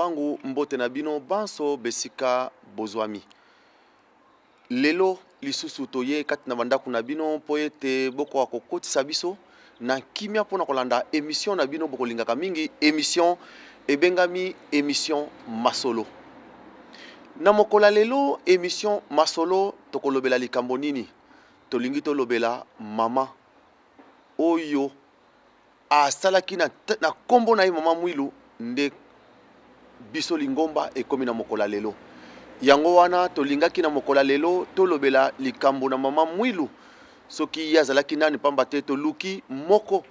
Kimbangu, mbote na bino banso besika bozwami. Lelo lisusu toye kati na bandako na bino mpo ete bokoka kokotisa biso na kimia mpo na kolanda emission na bino bokolingaka mingi, emission ebengami emission masolo. Na mokolo ya lelo emission masolo tokolobela likambo nini? Tolingi tolobela mama oyo asalaki na, na kombo na ye mama Mwilu nde biso lingomba ekomi na mokolo ya lelo. Yango wana tolingaki na mokolo ya lelo tolobela likambo na mama Mwilu, soki ye azalaki nani, pamba te toluki moko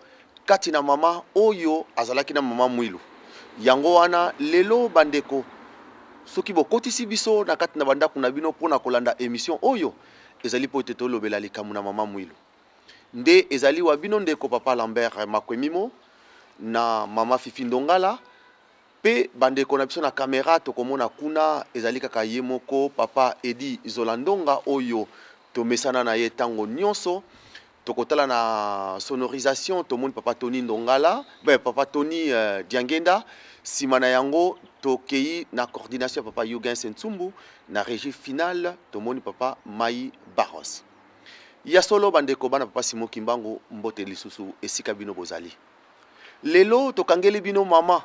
kati na mama oyo azalaki na mama Mwilu. Yango wana lelo bandeko, soki bokotisi biso na kati na bandako na bino mpo na kolanda emission oyo, ezali mpo ete tolobela likambo na mama Mwilu. Nde ezali wa bino ndeko papa Lambert Makwemimo na mama Fifi Ndongala pe bandeko na biso na camera tokomona kuna ezali kaka ye moko papa Eddy Zola Ndonga oyo tomesana na ye tango nionso. Tokotala na sonorisation tomoni papa Tony Ndongala, ben papa Tony Diangenda, sima na yango tokeyi na coordination ya papa Huguens Ntsumbu, na regie finale tomoni papa Mayi Barros. Ya solo ba ndeko bana papa Simon Kimbangu mbote lisusu esika bino bozali. Lelo tokangeli bino mama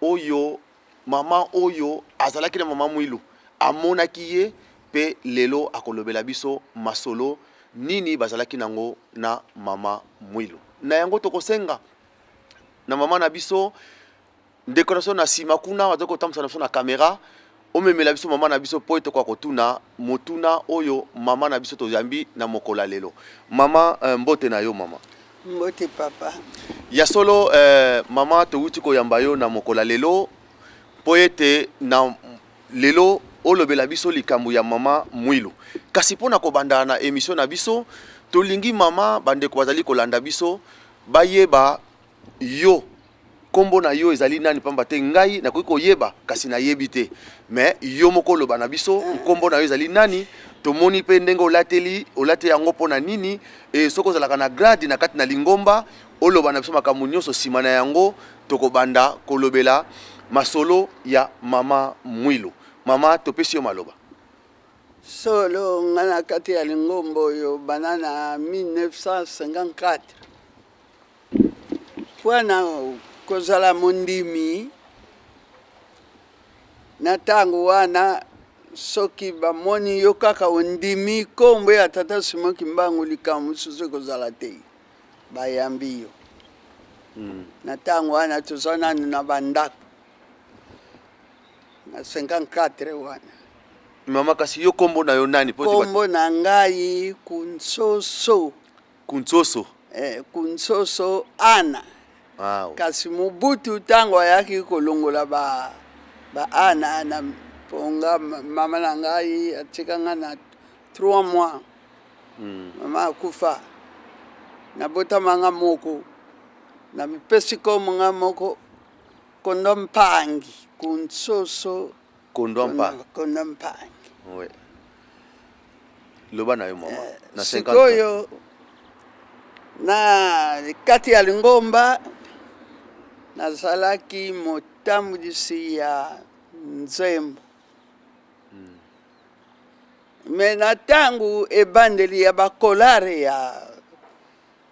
oyo mama oyo azalaki na mama Mwilu amonaki ye pe lelo akolobela biso masolo nini bazalaki nango na mama Mwilu. Na yango tokosenga na mama na biso Ndeko na biso na sima kuna azali kotambwisa na biso na camera, omemela biso mama na biso mpo ete tokoka kotuna motuna oyo mama na biso toyambi na mokolo ya lelo. Mama, eh, mbote na yo mama. Mbote papa. Ya solo eh, mama towuti koyamba yo na mokolo ya lelo mpo ete na lelo olobela biso likambo ya mama Mwilu. Kasi mpo na kobanda na emission na biso, tolingi mama, bandeko bazali kolanda biso bayeba yo kombo na yo ezali nani pamba te ngai nakoki koyeba kasi nayebi te mais yo moko oloba na biso nkombo na yo ezali nani tomoni mpe ndenge olateli olati yango mpo na nini e soki ozalaka na grade na kati na lingomba oloba na biso makambo nyonso nsima na yango tokobanda kolobela masolo ya mama Mwilu. Mama topesi yo maloba. Solo nga na kati ya lingomba oyo banda na 1954 Mpo na kozala mondimi na ntango wana, soki bamoni yo kaka ondimi nkombo ya Tata Simon Kimbangu, likambo mosusu ekozala te, bayambi yo. Na ntango wana toza nanu na bandako na 54 wana. Mama, kasi yo nkombo na yo nani? Nkombo na ngai Kunsoso. Kunsoso. Eh, Kunsoso Ana. Wow. Kasi Mobutu ntango ayaki kolongola ba, ba Ana na mpo nga mama na ngai atika nga na 3 mois. Mama akufa. Nabotama nga moko. Namipesi kombo nga moko Kondo Mpangi, Kunsoso Kondo Mpangi. Kondo Mpangi. Oui. Loba na yo mama. Eh, na 50 sikoyo na kati ya lingomba nazalaki motambwisi ya nzembo. Me na ntango ebandeli ya bakolare ya,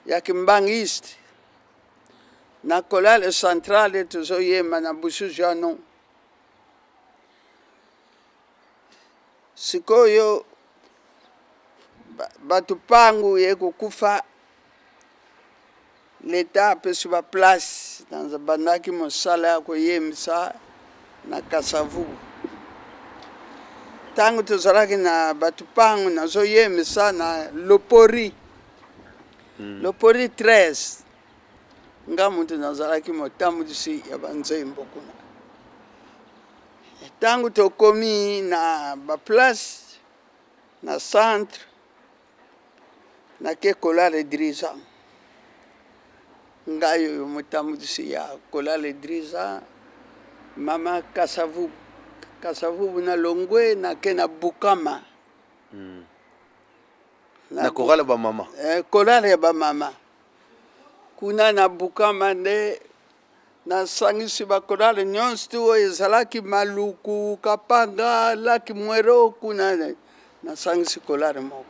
ya kimbangiste na kolare centrale tozoyemba na busu jano Sikoyo bato pangu ye kokufa leta apesi ba place nabandaki mosala ya koyembisa na Kasavubu ntango tozalaki na bato pangu nazoyembisa na Lopori. Lopori 13 nga moto nazalaki motambwisi ya banzembo kuna. Tango tokomi na ba place na centre nake kolala Idrissa ngai oyo motambwisi ya kolala Idrissa mama Kasavubu Kasavubu na longwe nake na Bukama. Na chorale ya ba mama. Eh, chorale ya ba mama kuna na Bukama nde. Nasangisi ba chorale nyonso tu oyo ezalaki Maluku, Kapanga, Lac Mwero kuna nasangisi chorale moko.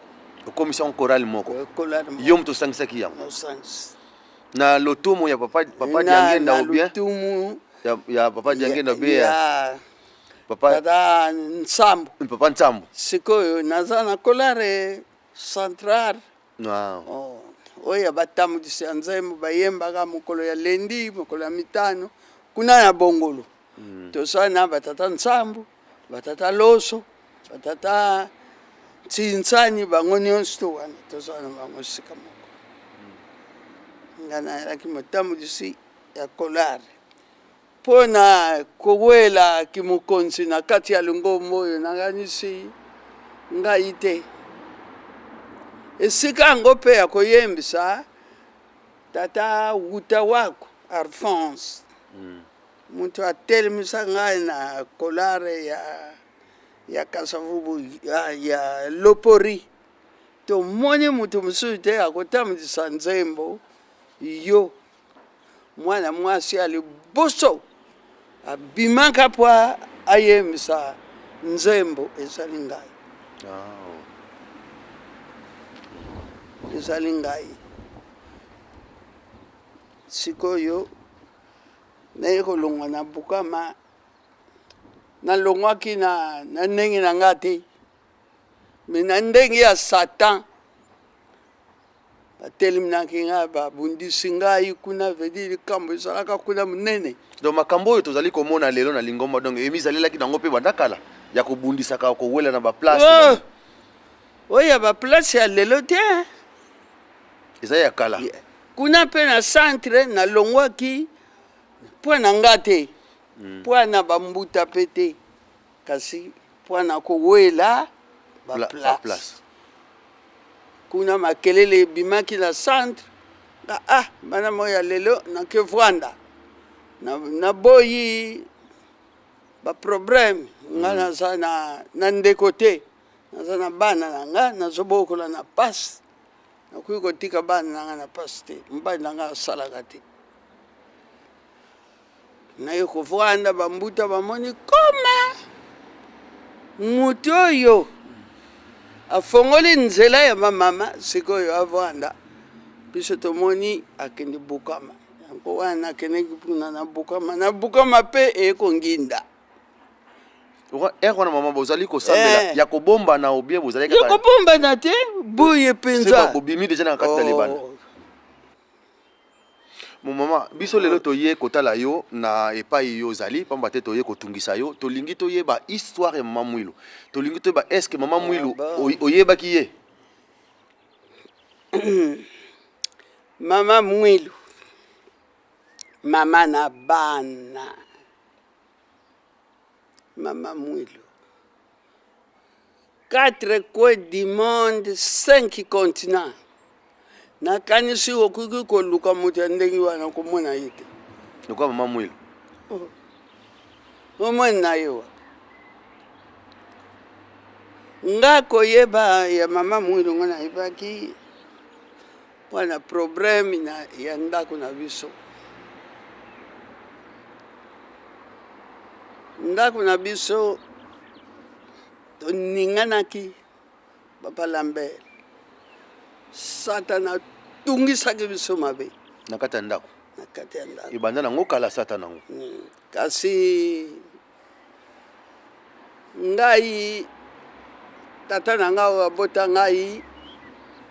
Okomisi yango chorale moko? Eh, chorale moko. Yo moto osangisaki yango? Nasangisi. Na lotomo ya papa papa Diangenda ou bien? Lotumu ya papa Diangenda ou bien ya papa Tata Nsambo. Papa Nsambo. Sikoyo naza na chorale centrale. Wow. Oh, oyo ya batambwisi ya nzembo bayembaka mokolo ya lendi, mokolo ya mitano kuna na Bongolo. Tosala na batata Nsambo, batata Loso, batata Ntsinsani, bango nyonso to wana tozala na bango esika moko. Nga nayalaki motambwisi ya kolare mpo na kowela kimokonzi na kati ya lingomba oyo nakanisi ngai te. Esika yango mpe ya koyembisa tata Wutawako Alphonse, moto atelemisa ngai na kolare ya Kasavubu ya Lopori. Tomoni moto mosusu te akotambwisa nzembo yo mwana mwasi ya liboso abimaka mpo ayembisa nzembo ezali ngai. Ezali ngai. Sikoyo naye kolongwa na Bukama, nalongwaki na ndenge na ngai te, mais na ndenge ya Satan. Bateleminaki ngai, babundisi ngai kuna, veut dire likambo ezalaka kuna monene. Donc makambo oyo tozali komona lelo na lingomba, donc emizalelaki nango mpe banda kala ya kobundisaka, kowela na baplace? Oh! Oyo ya baplace ya lelo te. Eza ya kala. Kuna mpe na centre nalongwaki mpo na nga te, mpo na bambuta mpe te, kasi mpo na kowela baplace. Kuna makelele ebimaki na centre nga, ah, bana moko ya lelo nake vwanda naboyi baproblème. Nga naza na ndeko te, naza na bana na nga nazobokola na pasi, nakoki kotika bana na nga na pasi te. Mobali na nga asalaka te. Naye kovanda, bambuta bamoni koma moto oyo afongoli nzela ya bamama. Sikoyo avanda, biso tomoni akende Bukama. Yango wana akendeki kuna na Bukama, na Bukama mpe ekonginda. Ere wana mama bozali kosambela ya kobombana ou bien bozali ya kobombana te boye mpenza? Bobimi deja na kati ya libanda. Mo mama, biso lelo toye kotala yo na epai yo ozali pamba te toye kotungisa yo. Tolingi toyeba histoire ya mama Mwilu. Tolingi toyeba est ce que mama Mwilu oyebaki ye? Mama Mwilu, mama na bana, mama Mwilu, quatre coins du monde, cinq continents. Nakanisi okoki koluka moto ya ndenge wana, komona ye te. Lokola mama Mwilu. Oh. Omoni na ye wa nga koyeba ya mama Mwilu, nga nayebaki mpona problème ya ndako na biso. Ndako na biso toninganaki, papa Lambert, Satana atungisaki biso mabe. Na kati ya ndako? Na kati ya ndako. Ebanda nango kala, Satana nango. Kasi ngai, tata na ngai oyo abota ngai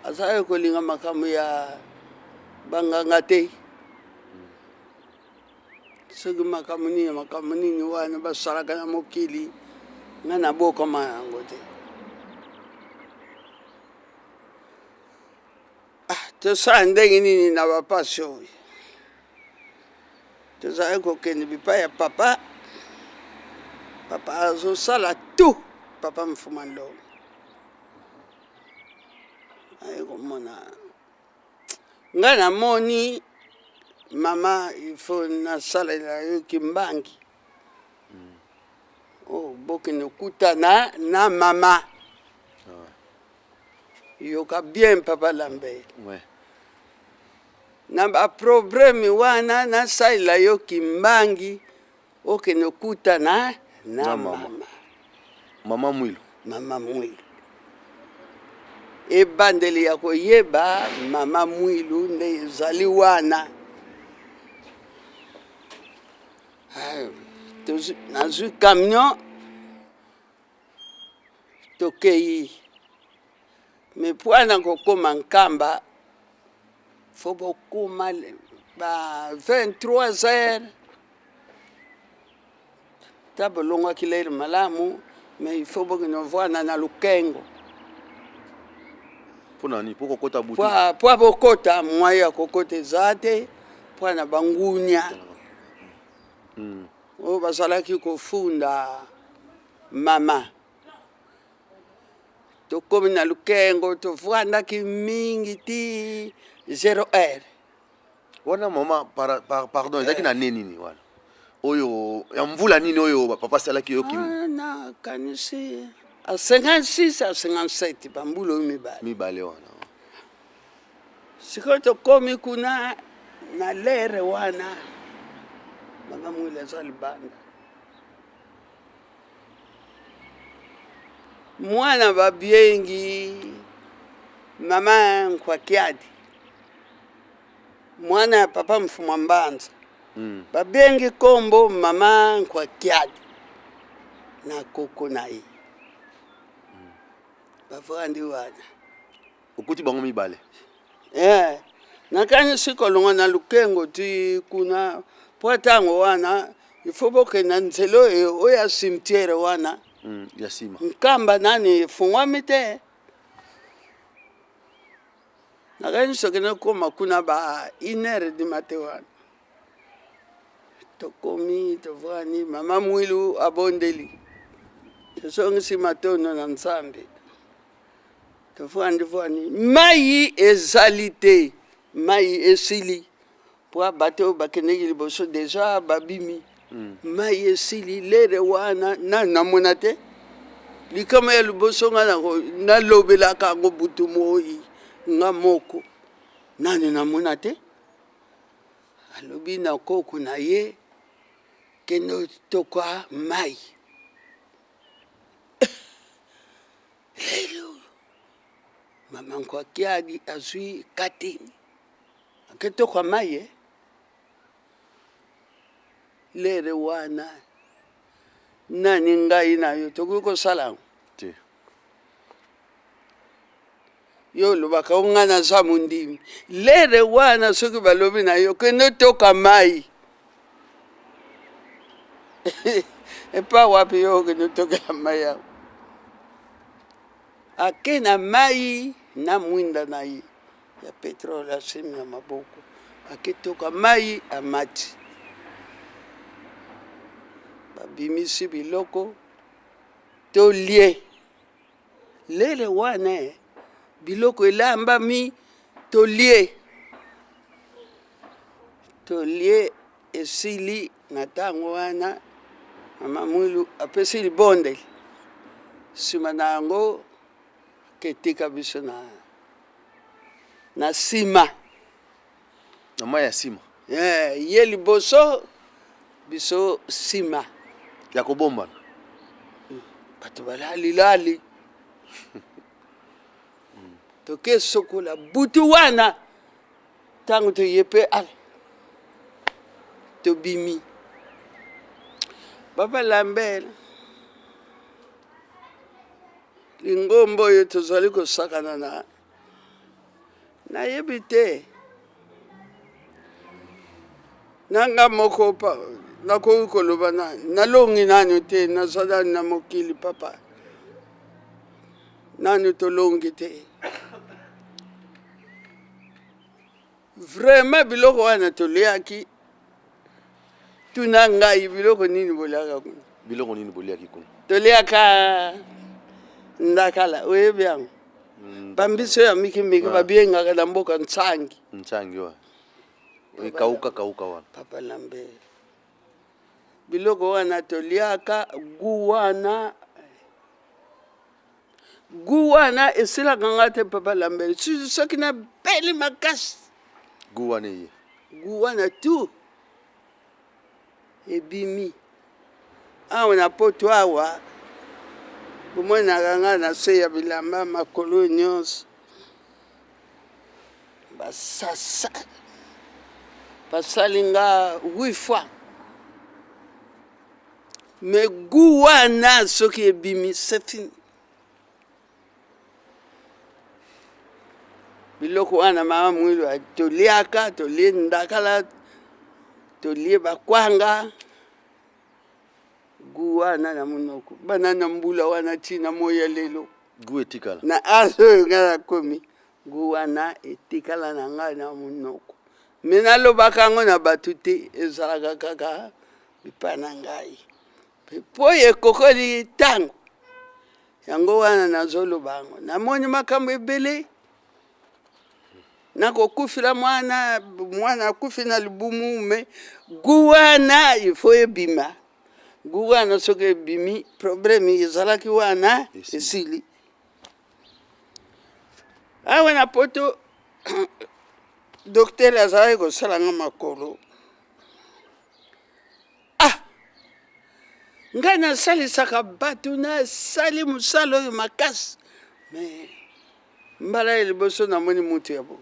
azalaki kolinga makambo ya banganga te. Soki makambo nini, makambo nini wana basalaka na mokili, ngai nabokama yango te. Ah, tosala ndenge nini na bapasi oyo? Tozalaki kokende bipai ya papa. Papa azosala tout, papa Mfuma Ndongo aye komona ngai. Namoni mama, il faut nasalela yo kimbangi. Oh, bokende okutana na mama. Yoka bien, papa Lambert. Na ba problème wana nasalela yo kimbangi okende okutana na, Na mama. mama. Mama Mwilu. Mama Mwilu. Ebandeli ya koyeba mama Mwilu nde ezali wana. Ah, nazwi camion tokei me mpo na kokóma Nkamba fo bokóma ba 23 heures ta bolongwaki lere malamu me il faut bokende ovanda na Lukengo. Mpo na nini? Mpo kokota butu? Po bokota mwai ya kokota eza te mpo na bangunya oyo bazalaki kofunda mama. Tokomi na Lukengo, tovandaki mingi ti 0 heure. Wana mama, pardon, ezalaki na ne nini wana oyo ya mvula nini oyo papa asalaki yo? Ah, nakanisi a 56 a 57, bambula oyo mibale. Mibale wana. Sikoyo tokomi kuna na lere wana, mama Mwili aza libanda, mwana babiengi mama Nkwakiadi, mwana ya papa Mfumwa Mbanza. Babengi nkombo mama Nkwakiadi na koko na ye, bavandi wana. Okuti bango mibale? Eh, nakanisi kolongwa na Lukengo ti kuna, mpo ntango wana il faut bokende na nzela oyo oyo ya cimetière wana. Ya nsima. Nkamba nani efungwami te. Nakanisi tokende kokóma kuna ba 1 heure du matin wana. Tokomi, tovwani, mama Mwilu abondeli, tozongisi matondo na Nzambe, tovandi vwani. Mai ezali te, mai esili po bato oyo bakendeki liboso deja babimi. Mai esili lere wana, nani namona te. Likama ya liboso nga nalobelaka yango butu moi nga moko, nani namona te. Alobi na koko na ye: "Kende toka mai." Lelo oyo mama Nkwakiadi azwi katini, ake toka mai e lere wana, nani ngai na yo tokoki kosala yango? Te. Yo olobaka o ngai naza mondimi. Lere wana soki balobi na yo kende toka mai, epa wapi yo okende tokela mai yango? Ake na mai na mwinda na ye ya petrole, asimi na maboko, ake toka mai, amati, babimisi biloko, tolie lele wana eh, biloko elambami, tolie, tolie, esili. Na ntango wana mama Mwilu apesi libondeli, nsima na yango ketika biso na nsima. Na mai ya nsima. Eh, ye liboso, biso nsima. Ya kobombana. Bato balalilali, toke sokola butu wana. Ntango toye mpe ale tobimi, papa Lambert, lingomba oyo tozali kosakana na nayebi te na nga moko pa, nakoki koloba na nalongi nanu te, naza nanu na mokili papa, nanu tolongi te. Vraiment biloko wana toliaki, tuna ngai biloko nini boliaka kuna. Biloko nini boliaki kuna? Toliaka ndakala, oyebi yango? Bambiso ya mikimiki. Ah. Babengaka na mboka ntsangi. Ntsangi wana ekauka kauka wana. Papa Lambert, biloko wana toliaka, gu wana, gu wana esilaka nga te papa Lambert, soki nabeli makasi. Gout wana eye. Gout wana tout ebimi. Awa na poto awa bomonaka nga na se ya bilamba makolo nyonso basasa basali nga huit fois mais gout wana soki ebimi c'est fini. Biloko wana mama Mwilu toliaka, tolie ndakala, tolie bakwanga, gu wana na monoko bana na mbula wana ti na moi ya lelo gu etikala na age oyo ngai nakomi gu wana etikala na ngai na monoko me nalobaka yango na bato te ezalaka kaka bipai na ngai mpo ekokoli ntango Yango wana nazoloba yango. Namoni makambo ebele. Nakokufela mwana, mwana akufi na libumu, me gu wana il faut ebima. Gu wana soki ebimi, problème ezalaki wana esili. Awa na poto docteur azalaki kosala nga makolo. Ah! Ngai nasalisaka bato, nasali mosala oyo makasi, me mbala ya liboso namoni moto ya boye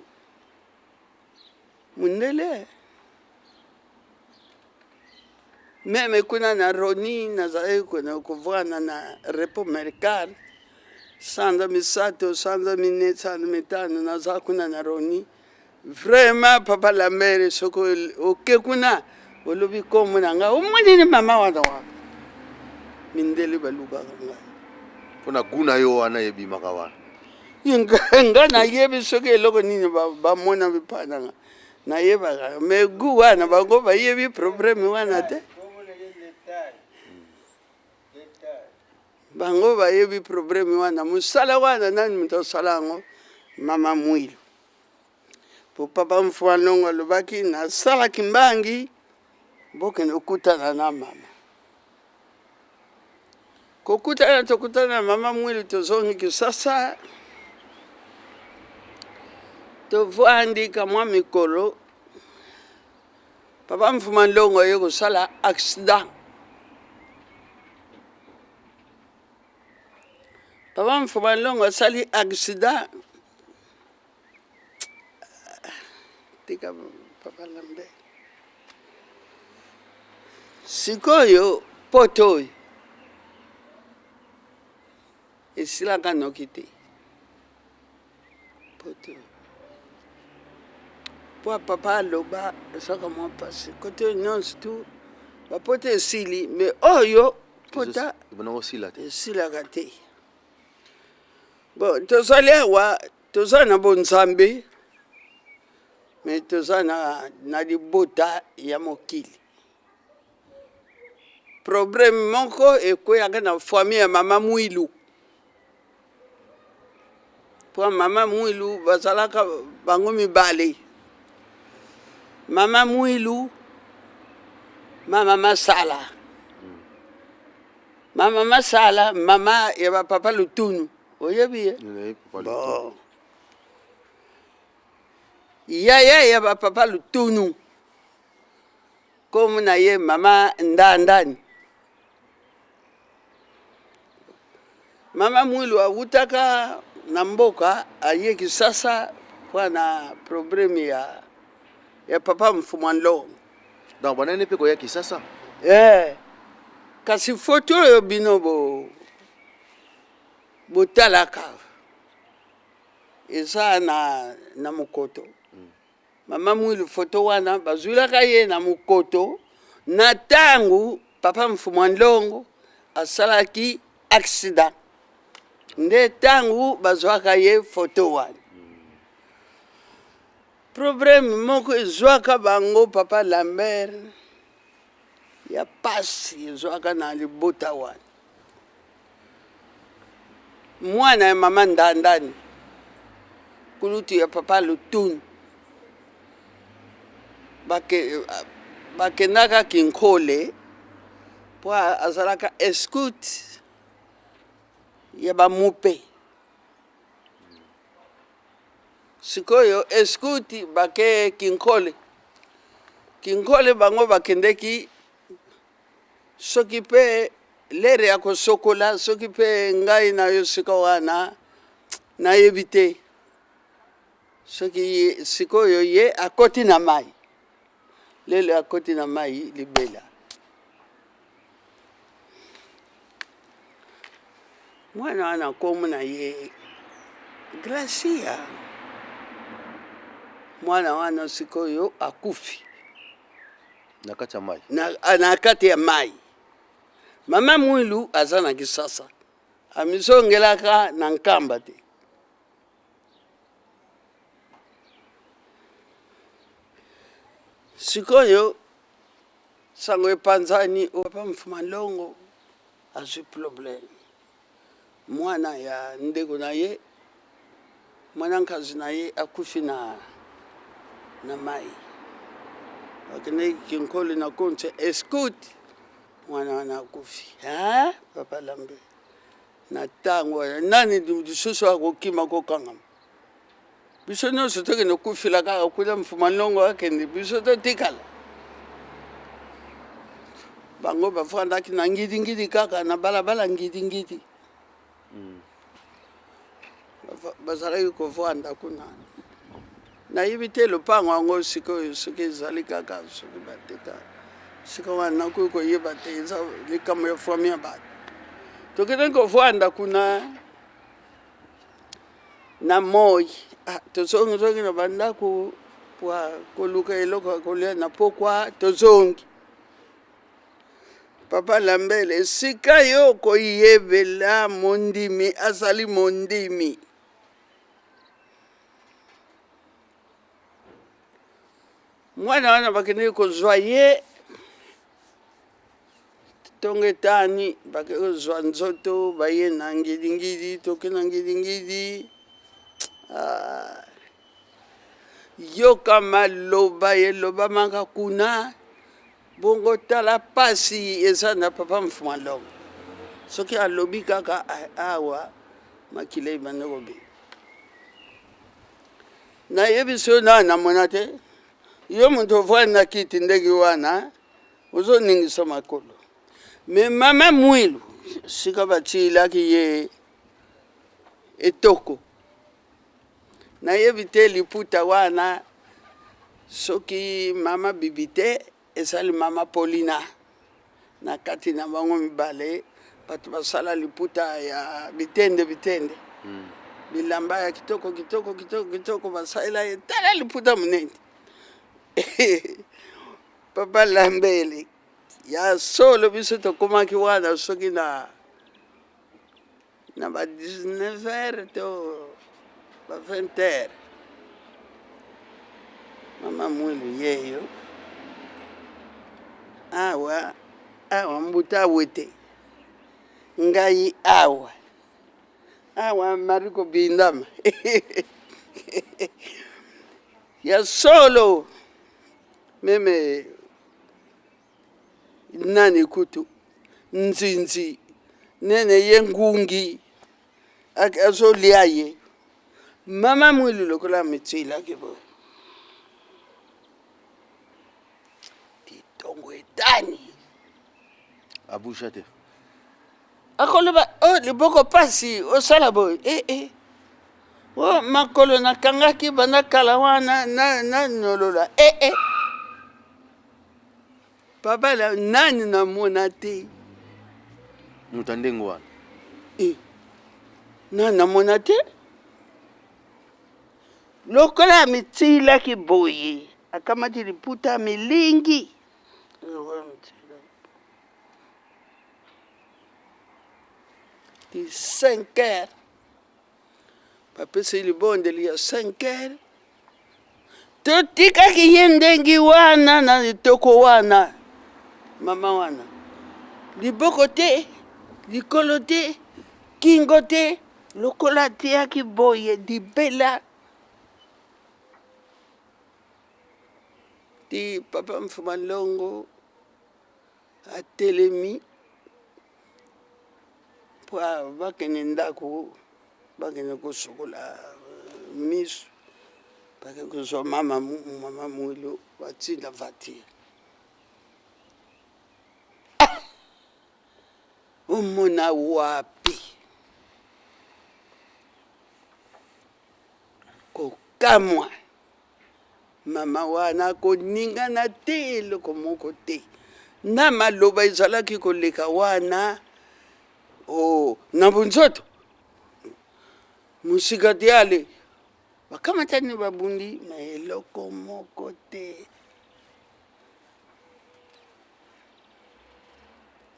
mondele. Meme kuna na Roni nazalaki kovanda na repos medical sanza misato, sanza mine, sanza mitano, naza kuna na Roni. Vraiment papa Lambert soki oke kuna olobi kombo na ngai omoni ni mama wana wapi mindele balukaka ngai mpo na gu na yo wana ebimaka wana nga nayebi soki eloko nini bamona bipai na nga nayebaka me gu wana bango bayebi probleme wana te bango bayebi probleme wana mosala wana nani moto asala yango mama mwilu Po papa Mfua Nongo alobaki nasala kimbangi bokende kokutana na mama. Kokutana tokutana na mama Mwilu tozongi Kisasa tovandi kamwa mikolo papa Mfuma Ndongo aye kosala accident. Papa Mfuma Ndongo asali accident Tika papa Lambert. Sikoyo poto oyo esilaka noki te. Poto po papa aloba ezaka mwa mpasi kote oyo nyonso tu bapoto esili me oyo pota esilaka te. Bon, tozali awa toza na bonzambe me toza na, na libota ya mokili. Problème moko ekweyaka na famille ya mama Mwilu, mpo mama Mwilu bazalaka bango mibale, mama Mwilu mama Masala. Mama Masala, mama ya ba papa Lutunu, oyebi ye? Bon. Yaya ya ba papa Lutunu, komu na ye mama Ndandani. Mama Mwilu awutaka na mboka aye Kisasa mpo na problème ya, ya papa Mfumua Nlongo. Donc banani mpe koya Kisasa? Eh, kasi foto oyo bino bo botalaka eza na, na mokoto mm. Mama Mwilu foto wana bazwilaka ye na mokoto na ntango papa Mfumua Nlongo asalaki accident nde ntango bazwaka ye foto wana. Problème moko ezwaka bango papa Lambert ya pasi ezwaka na libota wana. Mwana ya mama Ndandani, kulutu ya papa Lutunu, bake, bakendaka Kinkole mpo azalaka escout ya bamupe. Sikoyo eskuti bake Kinkole. Kinkole bango bakendeki soki pe lere ya kosokola soki pe ngai na yo sika wana nayebi te soki sikoyo ye akoti na mai lelo akoti na mai libela. Mwana wana nkombo na ye Gracia. Mwana wana sikoyo akufi na kati ya mai na kati ya mai. Mama Mwilu aza na Kisasa, amizongelaka na Nkamba te. Sikoyo sango epanzani, papa Mfuma Longo azwi problème, mwana ya ndeko na ye, mwana nkazi na ye akufi na mai. Bakendeki Kinkole na Konse escout, mwana wana akufi. Hein, papa Lambert, na ntango wana nani lisusu akokima kokangama? Biso nyonso tokende kokufela kaka kuna, Mfuma Longo akende, biso totikala. Bango bafandaki na ngidingidi kaka na balabala ngidingidi. Bazalaki kovanda kuna. Nayebi te lopango yango sikoyo soki ezali kaka, soki bateka sika wana nakoki koyeba te, eza likambo ya famille ya bato. Tokendaki kovanda kuna na moi, ah, tozongizongi na bandako po koluka eloko ya kolia na pokwa, tozongi. Papa Lambert, esika yo koyebela mondimi azali mondimi. Mwana wana bakendeki kozwa ye ntongo etani, bakei kozwa nzoto, baye na ngidingidi, toke na ngidingidi. Ah. Yoka maloba elobamaka kuna, bongo tala pasi eza na papa Mfuma Longo. Soki alobi kaka awa, makila ebanda kobima. Nayebi soki na namona te, yo moto ovandi na kiti ndenge wana, ozoningisa makolo. Me mama Mwilu, sika batiilaki ye etoko, nayebi te liputa wana soki mama Bibi te, ezali mama Paulina. Na kati na bango mibale bato basala liputa ya bitende bitende, bilamba ya kitoko kitoko kitoko kitoko basalela ye. Tala liputa monene. Papa Lambele, ya solo biso tokomaki wana soki na ba 19 heures to ba 20 heures. Mama Mwilu yeyo awa awa mbuta awete ngai awa awa mari kobindama ya solo meme nani kutu nzinzi nene ye ngungi azolia ye. Mama Mwilu lokola amitilaki boye titongo etani abusha te, akoloba oh, liboko pasi osala boye eh, eh. Oh, makolo nakangaki banda kala wana nanolola eh, eh. Papa la nani namona te moto ya ndenge wana eh. Nani namona te lokola amitilaki boye, akamati liputa amilingi ti 5 heures, bapesi libondeli ya 5 heures, totikaki ye ndenge wana na litoko wana. Mama wana liboko te, likolo te, kingo te, lokola atiaki boye libela ti papa Mfuma Longo atelemi mpo bakende ndako, bakende kosukola miso. Bake kozwa mama mama Mwilu batinda voiture. Ah! Omona wapi? Kokamwa. Mama wana koningana te eloko moko te. Na maloba ezalaki koleka wana oh, na bonzoto mosika te ale bakamatani babundi na eloko moko te.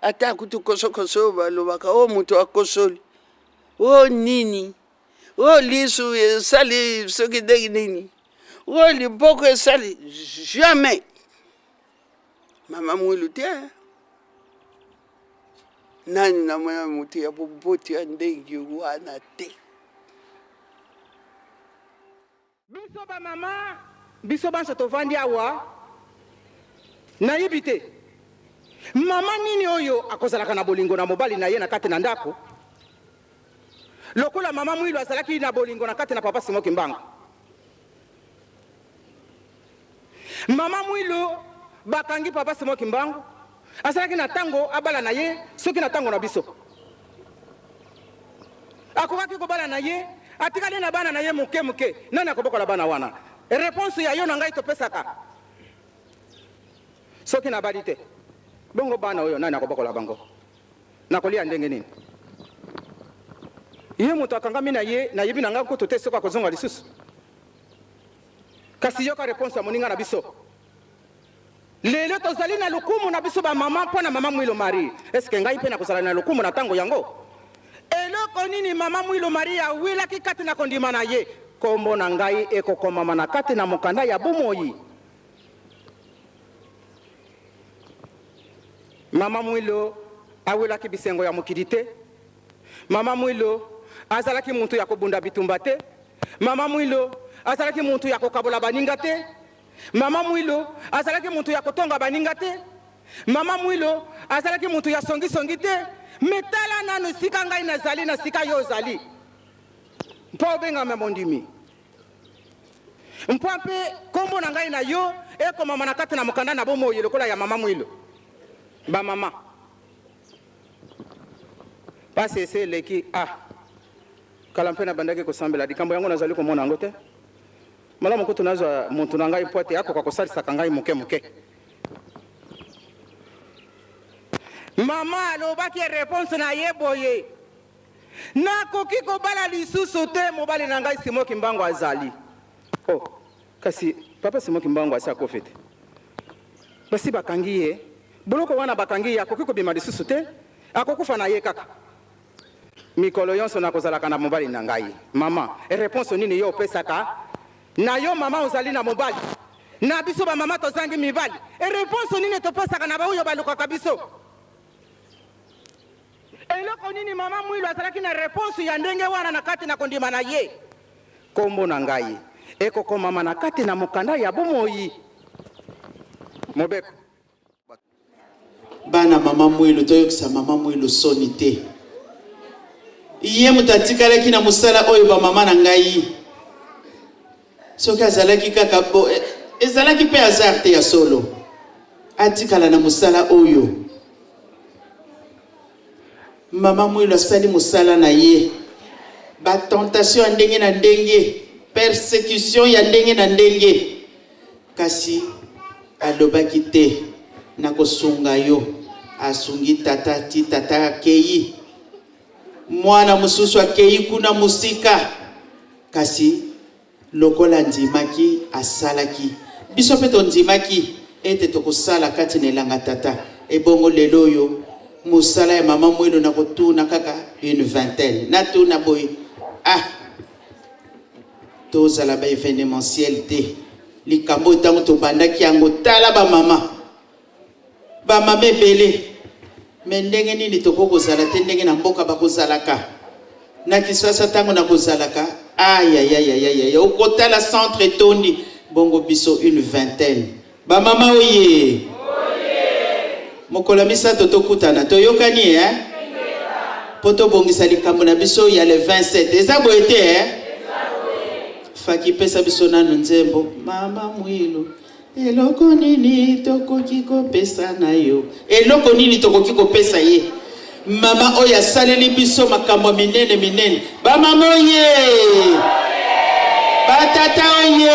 Ata kutu kosokoso oyo balobaka o oh, moto akosoli o oh, nini o oh, lisu esali soki ndenge nini o liboko esali jamais mama mwilu te nani namona moto ya boboti ya ndenge wana te. Biso ba mama, biso banso tovandi awa, nayebi te mama nini oyo akozalaka na bolingo na mobali na ye na kati na ndako lokola mama Mwilu azalaki na bolingo na kati na papa Simon Kimbangu. Mama Mwilu bakangi papa Simon Kimbangu azalaki na tango abala na ye soki na tango na biso akokaki kobala na ye atikali na bana na ye moke moke nani akobokola bana wana reponse ya yo na ngai topesaka soki nabali te bongo bana oyo nani akobokola bango nakolia ndenge nini ye moto akangami na ye nayebi na ngai kutu te soki akozonga lisusu kasi yoka reponse ya moninga na biso Lelo tozali na lokumu na biso ba mama mpo na mama Mwilo Marie. Est-ce que ngai mpe nakozala na lokumu na tango yango? Eloko nini mama Mwilo Marie awilaki kati na kondima na ye? Kombo na ngai ekokomama na kati na mokanda ya bomoi. Mama Mwilo awelaki bisengo ya mokili te. Mama Mwilo azalaki mutu ya kobunda bitumba te. Mama Mwilo azalaki mutu ya kokabola baninga te. Mama Mwilo azalaki mutu ya kotonga baninga te. Mama Mwilo azalaki mutu ya songi songi te. Mais tala nanu esika ngai nazali na sika yo ozali. Mpo obengama mondimi. Mpo mpe kombo na ngai na yo ekomama na kati na mokanda na bomoi lokola ya Mama Mwilo. Ba mama. Pasi esi eleki ah. Kala mpe nabandaki kosambela likambo yango nazali komona yango te. Malamu kutu nazwa mutu na ngai mpo ete akoka kosalisaka ngai moke moke. Mama alobaki reponse na ye boye, Nakoki kobala lisusu te, mobali na ngai Simon Kimbangu azali. Oh, kasi papa Simon Kimbangu asi akufi te? Basi bakangi ye, boloko wana bakangi ye, akoki kobima lisusu te, akokufa na ye kaka. Mikolo yonso nakozalaka na mobali na ngai. Mama, reponse nini yo opesaka na yo mama ozali na mobali? Na biso ba mama tozangi mibali, reponse nini topesaka na baoyo balukaka biso? Eloko nini mama Mwilu azalaki na reponse ya ndenge wana na kati na kondima na ye? Kombo na ngai ekokomama na kati na mokanda ya bomoi. Mobeko. Bana mama Mwilu toyokisa mama Mwilu soni te. Ye moto atikalaki na mosala oyo ba mama na ngai. Soki azalaki kaka bo eh, ezalaki mpe hasard te ya solo. Atikala na mosala oyo. Mama Mwilu asali mosala na ye. Ba tentation ya ndenge na ndenge, persecution ya ndenge na ndenge. Kasi alobaki te, nakosunga yo. Asungi tata ti tata akeyi. Mwana mosusu akeyi kuna mosika. Kasi lokola andimaki, asalaki. Biso mpe tondimaki ete tokosala kati na elanga tata. Ebongo lelo oyo mosala ya mama Mwilu nakotuna kaka une vingtaine. Natuna boye, ah! Tozala ba evenementiel te. Likambo oyo ntango tobandaki yango, tala ba mama, ba mama ebele. Me ndenge nini tokoki kozala te ndenge na mboka bakozalaka na Kisasa ntango nakozalaka ayayayayaya okotala centre etondi bongo biso une vingtaine ba mama oye mokolo ya misato tokutana toyokani eh? mpo tobongisa likambo na biso ya le 27 eza boye te eh? Faki pesa biso nanu nzembo mama Mwilu eloko nini tokoki kopesa na yo eloko nini tokoki kopesa ye mama oyo asaleli biso makambo minene minene bamama oye batata oye.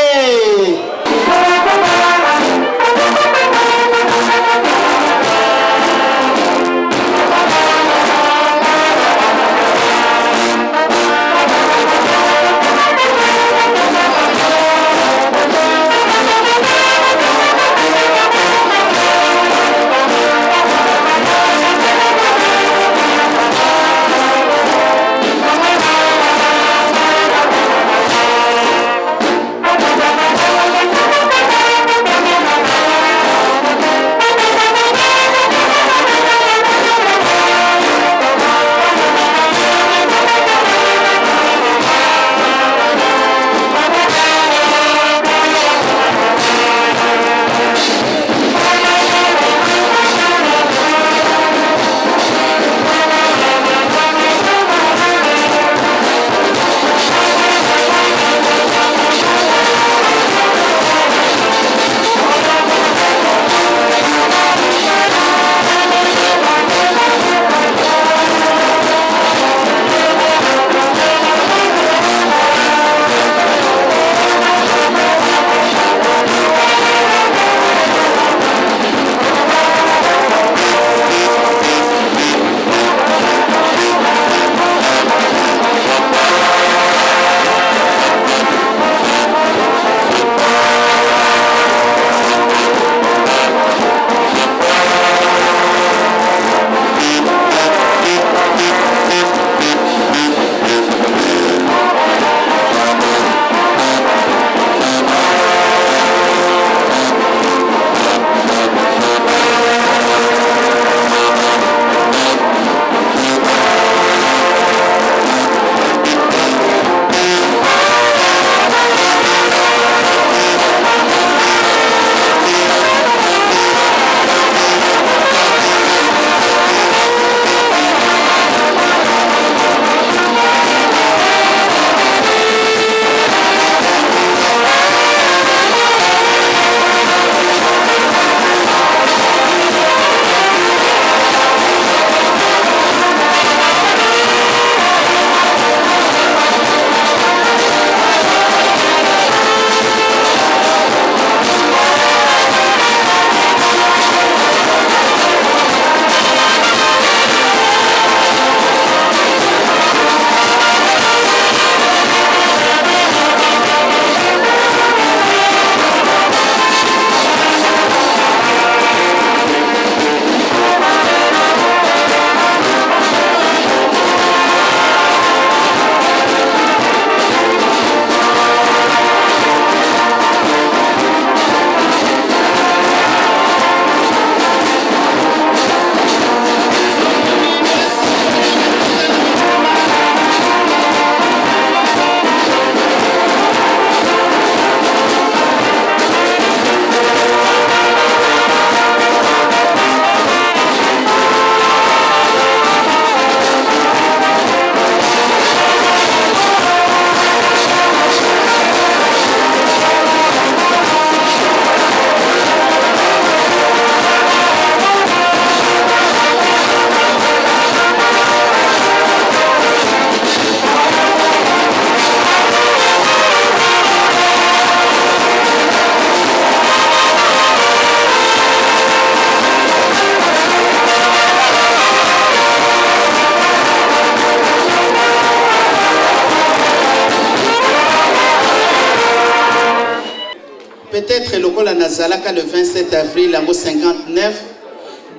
Peut-être lokola nazalaka le 27 avril yango 59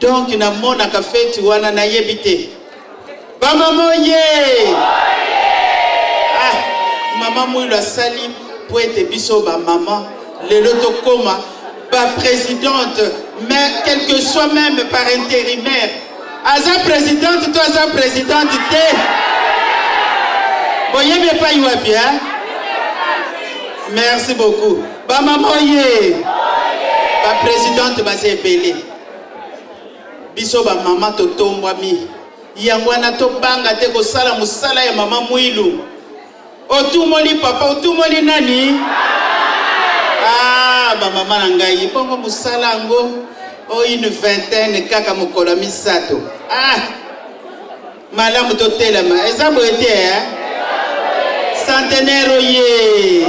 donc namonaka feti wana nayebi te. Bamama oye! Ah, mama Mwilu asali mpo ete biso bamama lelo tokoma ba présidente, mais quel que soit même par intérimaire, aza présidente to aza présidente te, boyebi epai wapi hein? Merci beaucoup bamama oye, ba présidente baza ebele. Biso ba mama totombwami, yango wana tobanga te kosala mosala ya mama Mwilu. Otumoli papa, otumoli nani? Ah, ba mama na ngai, bongo mosala yango o une vingtaine kaka mokolo ya misato. Ah, malamu totelema, eza boye te eh? Centenaire oye!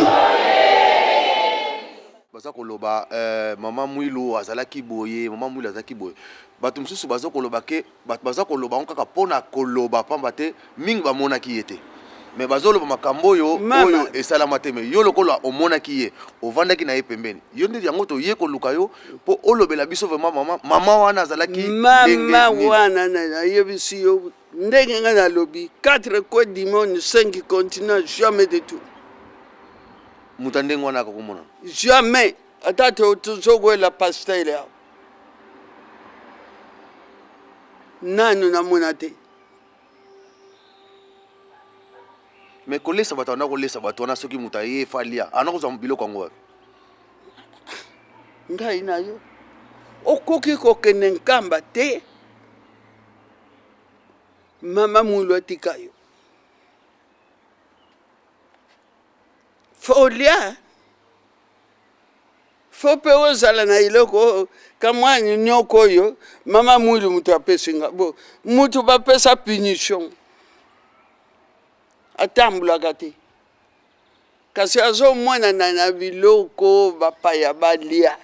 Baza koloba euh, mama Mwilu azalaki boye, mama Mwilu azalaki boye. Bato mosusu baza koloba ke bato baza koloba yango kaka mpo na koloba pamba te mingi bamonaki ye te. Mais bazoloba makambo oyo oyo esalama te, mais yo lokola omonaki ye, ovandaki na ye pembeni, yo nde yango toye koluka yo mpo olobela biso vraiment mama, mama wana azalaki mama wana nayebisi yo ndenge ngai nalobi 4 coins du monde 5 continents jamais de tout. Moto ya ndenge wana akokomona jamais, ata tozokwela pasteur awa nanu namona te. Mais kolesa bato wana, kolesa bato wana, soki moto aye efa alia, ana kozwa biloko yango wapi? Ngai na yo okoki kokende Nkamba te, mama Mwilu atika yo. Fo olia, fo mpe ozala na eloko oyo kamwa nyoko oyo mama Mwilu moto apesi nga bo moto bapesa punition atambulaka te, kasi azomonana na biloko bapaya balia.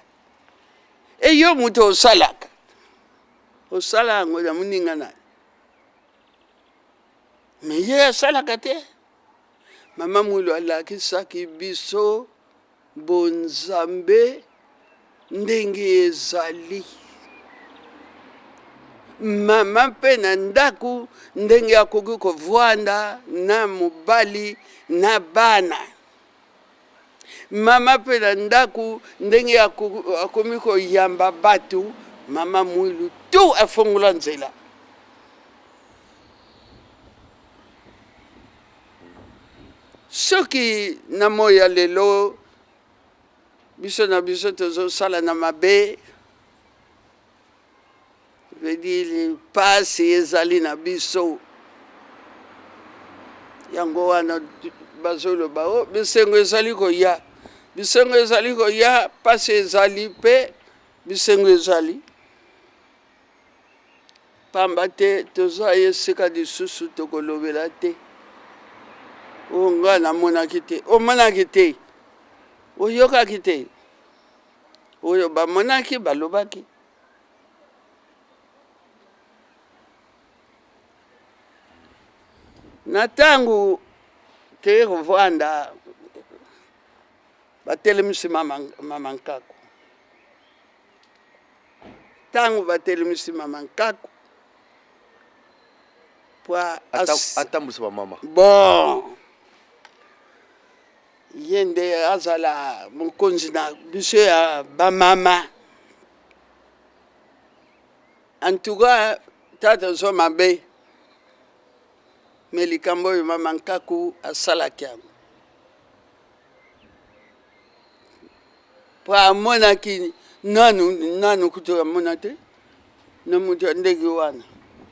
Eyo moto osalaka, osala yango na moninga na me ye asalaka te. Mama Mwilu alakisaki biso bonzambe ndenge ezali. Mama mpe na ndako ndenge akoki kovanda na mobali na bana. Mama mpe na ndako ndenge akomi koyamba bato. Mama Mwilu tu afongola nzela. Soki na moi ya lelo biso na biso tozosala na mabe, veut dire pasi ezali na biso. Yango wana bazoloba o oh, bisengo ezali koya, bisengo ezali koya, pasi ezali mpe bisengo ezali. Pamba te toza esika lisusu tokolobela te. O nga namonaki te, omonaki te, oyokaki te. Oyo bamonaki balobaki. Na ntango toye kovanda, batelemisi mama, mama Nkaku. Ntango batelemisi mama Nkaku po atambwisa bamama, bon, ye nde azala mokonzi na biso ya bamama. En tout cas tata ozo mabe, me likambo oyo mama Nkaku asalaki yango po amonaki nanu nanu kutu amona te na moto ya ndenge wana.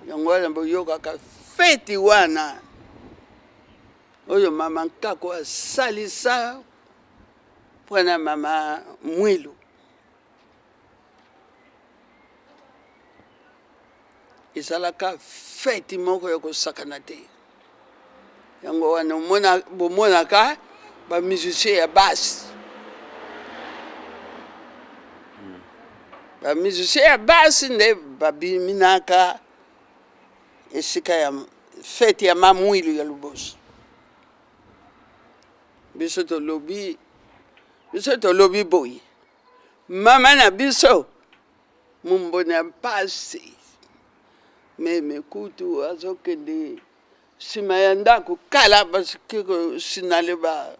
Yango wana boyokaka feti wana oyo mama Nkako asalisa mpona mama Mwilu. Ezalaka feti moko ya kosakana te. Yango wana omona, bomonaka ba musicien ya basse, ba musicien ya basse nde babiminaka esika ya fete ya Mamwilu ya liboso. Biso tolobi, biso tolobi boye, mama na biso mombona ya mpasi, meme kutu azokende nsima ya ndako kala basiki kosinale ba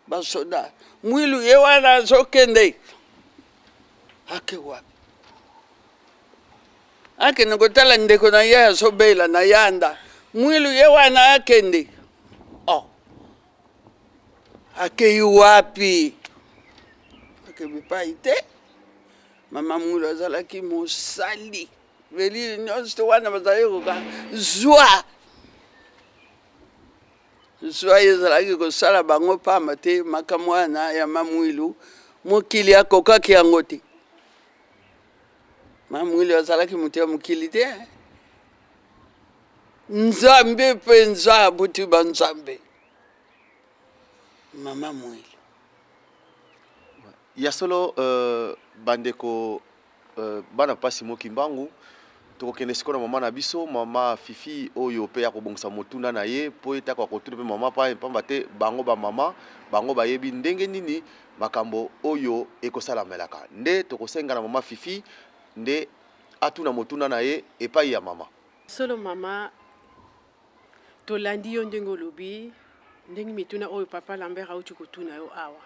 basoda. Mwilu ye wana azokende, ake wapi? Akende kotala ndeko na ye azobela na yanda. Mwilu ye wana akende, oh, akei wapi? Ake bipai te. Mama Mwilu azalaki mosali belili nyonso wana bazali koka zwa. Zwa ezalaki kosala bango pamba te makambo wana ya Mamwilu, mokili akokaki yango te. Mamwilu azalaki moto ya mokili te. Nzambe mpenza abuti banzambe. Mama Mwilu. Ya solo uh, bandeko uh, bana pasi mo Kimbangu, tokokende sikoyo na mama na biso, mama Fifi, oyo mpe akobongisa motuna na ye mpo ete akoka kotuna mpe mama pamba te bango bamama bango bayebi ndenge nini makambo oyo ekosalamelaka. Nde tokosenga na mama Fifi nde atuna motuna na ye epai ya mama. Solo mama, tolandi yo ndenge olobi, ndenge mituna oyo papa Lambert auti kotuna yo awa.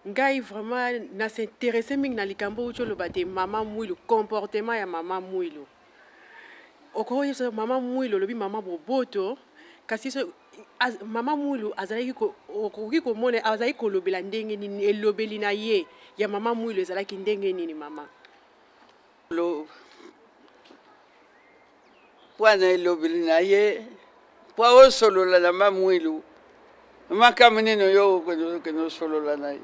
Ngai vraiment na s'interesse mingi na likambo outi oloba te, mama Mwilu, comportement ya mama Mwilu. Okoyebisa mama Mwilu, olobi mama boboto, kasi so, az, mama Mwilu azalaki okoki komona azalaki kolobela ndenge nini, elobeli na ye ya mama Mwilu ezalaki ndenge nini mama? Lo mpo na elobeli na ye, mpo osolola na ma Mwilu makambo nini oyo okende osolola na ye.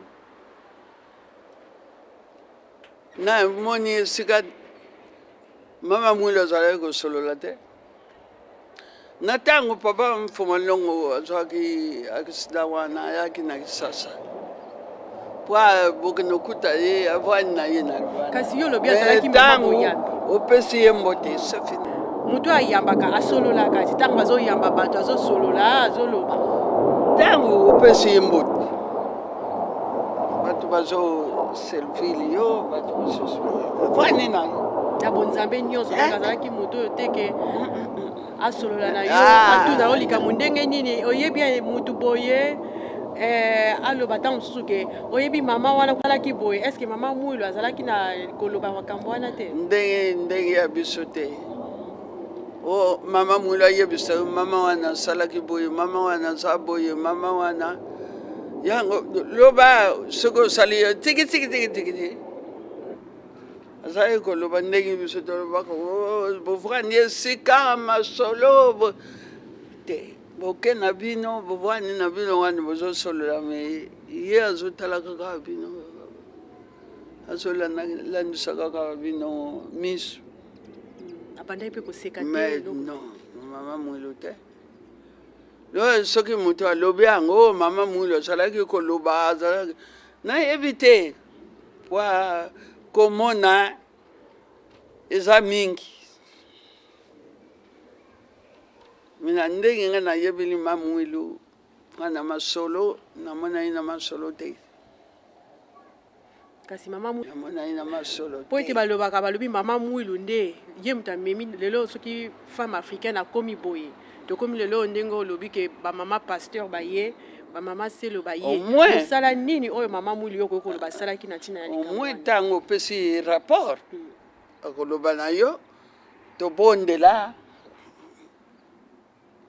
Namoni esika mama Mwilu azalaki kosolola te. Na ntango papa Mfuma Longo azwaki accident wana, ayaki na Kisasa po bokende okuta ye, avandi na ye na Luanda. Kasi yo olobi azalaki mama boyambi. Opesi ye mbote, c'est fini. Moto ayambaka asololaka ti ntango azoyamba bato azosolola azoloba. Ntango opesi ye mbote, bato bazo servir yo, bato mosusu avandi na ye. Na bonzambe nyonso eh? Azalaki moto oyo te ke asolola na yo, ah. Atuna yo likambo ndenge nini, oyebi motu boye eh, aloba ntango mosusu ke oyebi mama wana azalaki boye. Est-ce mama Mwilu azalaki na koloba makambo wana te? Ndenge ndenge ya biso te. O mama Mwilu ayebisa yo mama wana asalaki boye, mama wana aza boye, mama wana yango loba soki osali yo tiki tiki tiki tiki tiki. Azalaki koloba ndenge biso tolobaka, oh, bovandi esika masolo te, boke na bino, bovandi na bino wana bozosolola, me ye azotala kaka bino, azolandisa kaka bino miso. Abandaki mpe koseka te? Mais non, mama Mwilu te. Soki moto alobi yango, oh, mama Mwilu azalaki koloba, azalaki, nayebi te. Kwa komona eza mingi me na ndenge ngai nayebeli ma Mwilu nga na masolo namonani na masolo te. Kasi mama namonani na masolo po ete balobaka, balobi mama Mwilu nde ye moto amemi lelo soki femme africaine akomi boye, tokomi lelo ndenge olobi ke bamama pasteur baye, bamama selo baye, mosala nini oyo mama Mwilu yo okoki koloba asalaki na ntina ya likambo? Au moins ntango opesi rapport, akoloba na yo tobondela,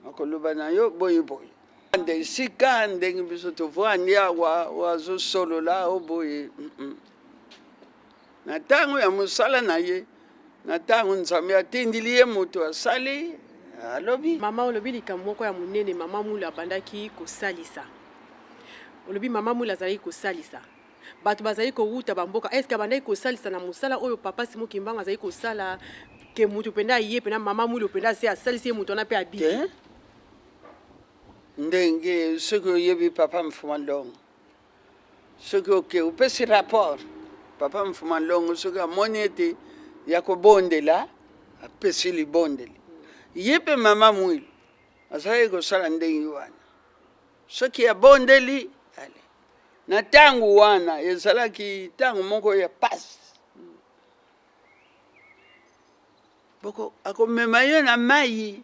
akoloba na yo boye boye nde esika ndenge biso tovandi awa, oyo azosolola o boye. Na ntango ya mosala na ye, na ntango Nzambe atindili ye moto asali, alobi. Mama, olobi likambo moko ya monene, mama Mwilu abandaki kosalisa. Olobi mama Mwilu azalaki kosalisa bato bazali kowuta bamboka. Est-ce abandaki kosalisa na mosala oyo papa Simon Kimbangu azali kosala, ke motu mpenza aye mpenza mama Mwilu mpenza ase asalisi ye moto wana mpe abiki? Ndenge soki oyebi papa Mfuma Ndongo, soki oke opesi rapport, papa Mfuma Ndongo soki amoni ete ya kobondela, apesi libondeli. Ye mpe mama Mwilu azalaki kosala ndenge wana, soki abondeli ale. Na ntango wana ezalaki ntango moko ya pasi, boko akomema yo na mai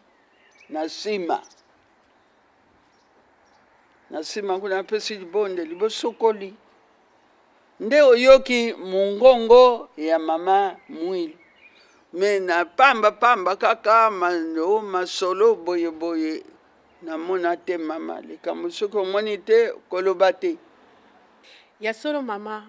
na nsima, na nsima kuna apesi libondeli, bosokoli, nde oyoki mongongo ya mama Mwilu. Me na pamba pamba kaka masolo boye boye, namona te mama likambo. Soki omoni te, koloba te. Ya solo mama.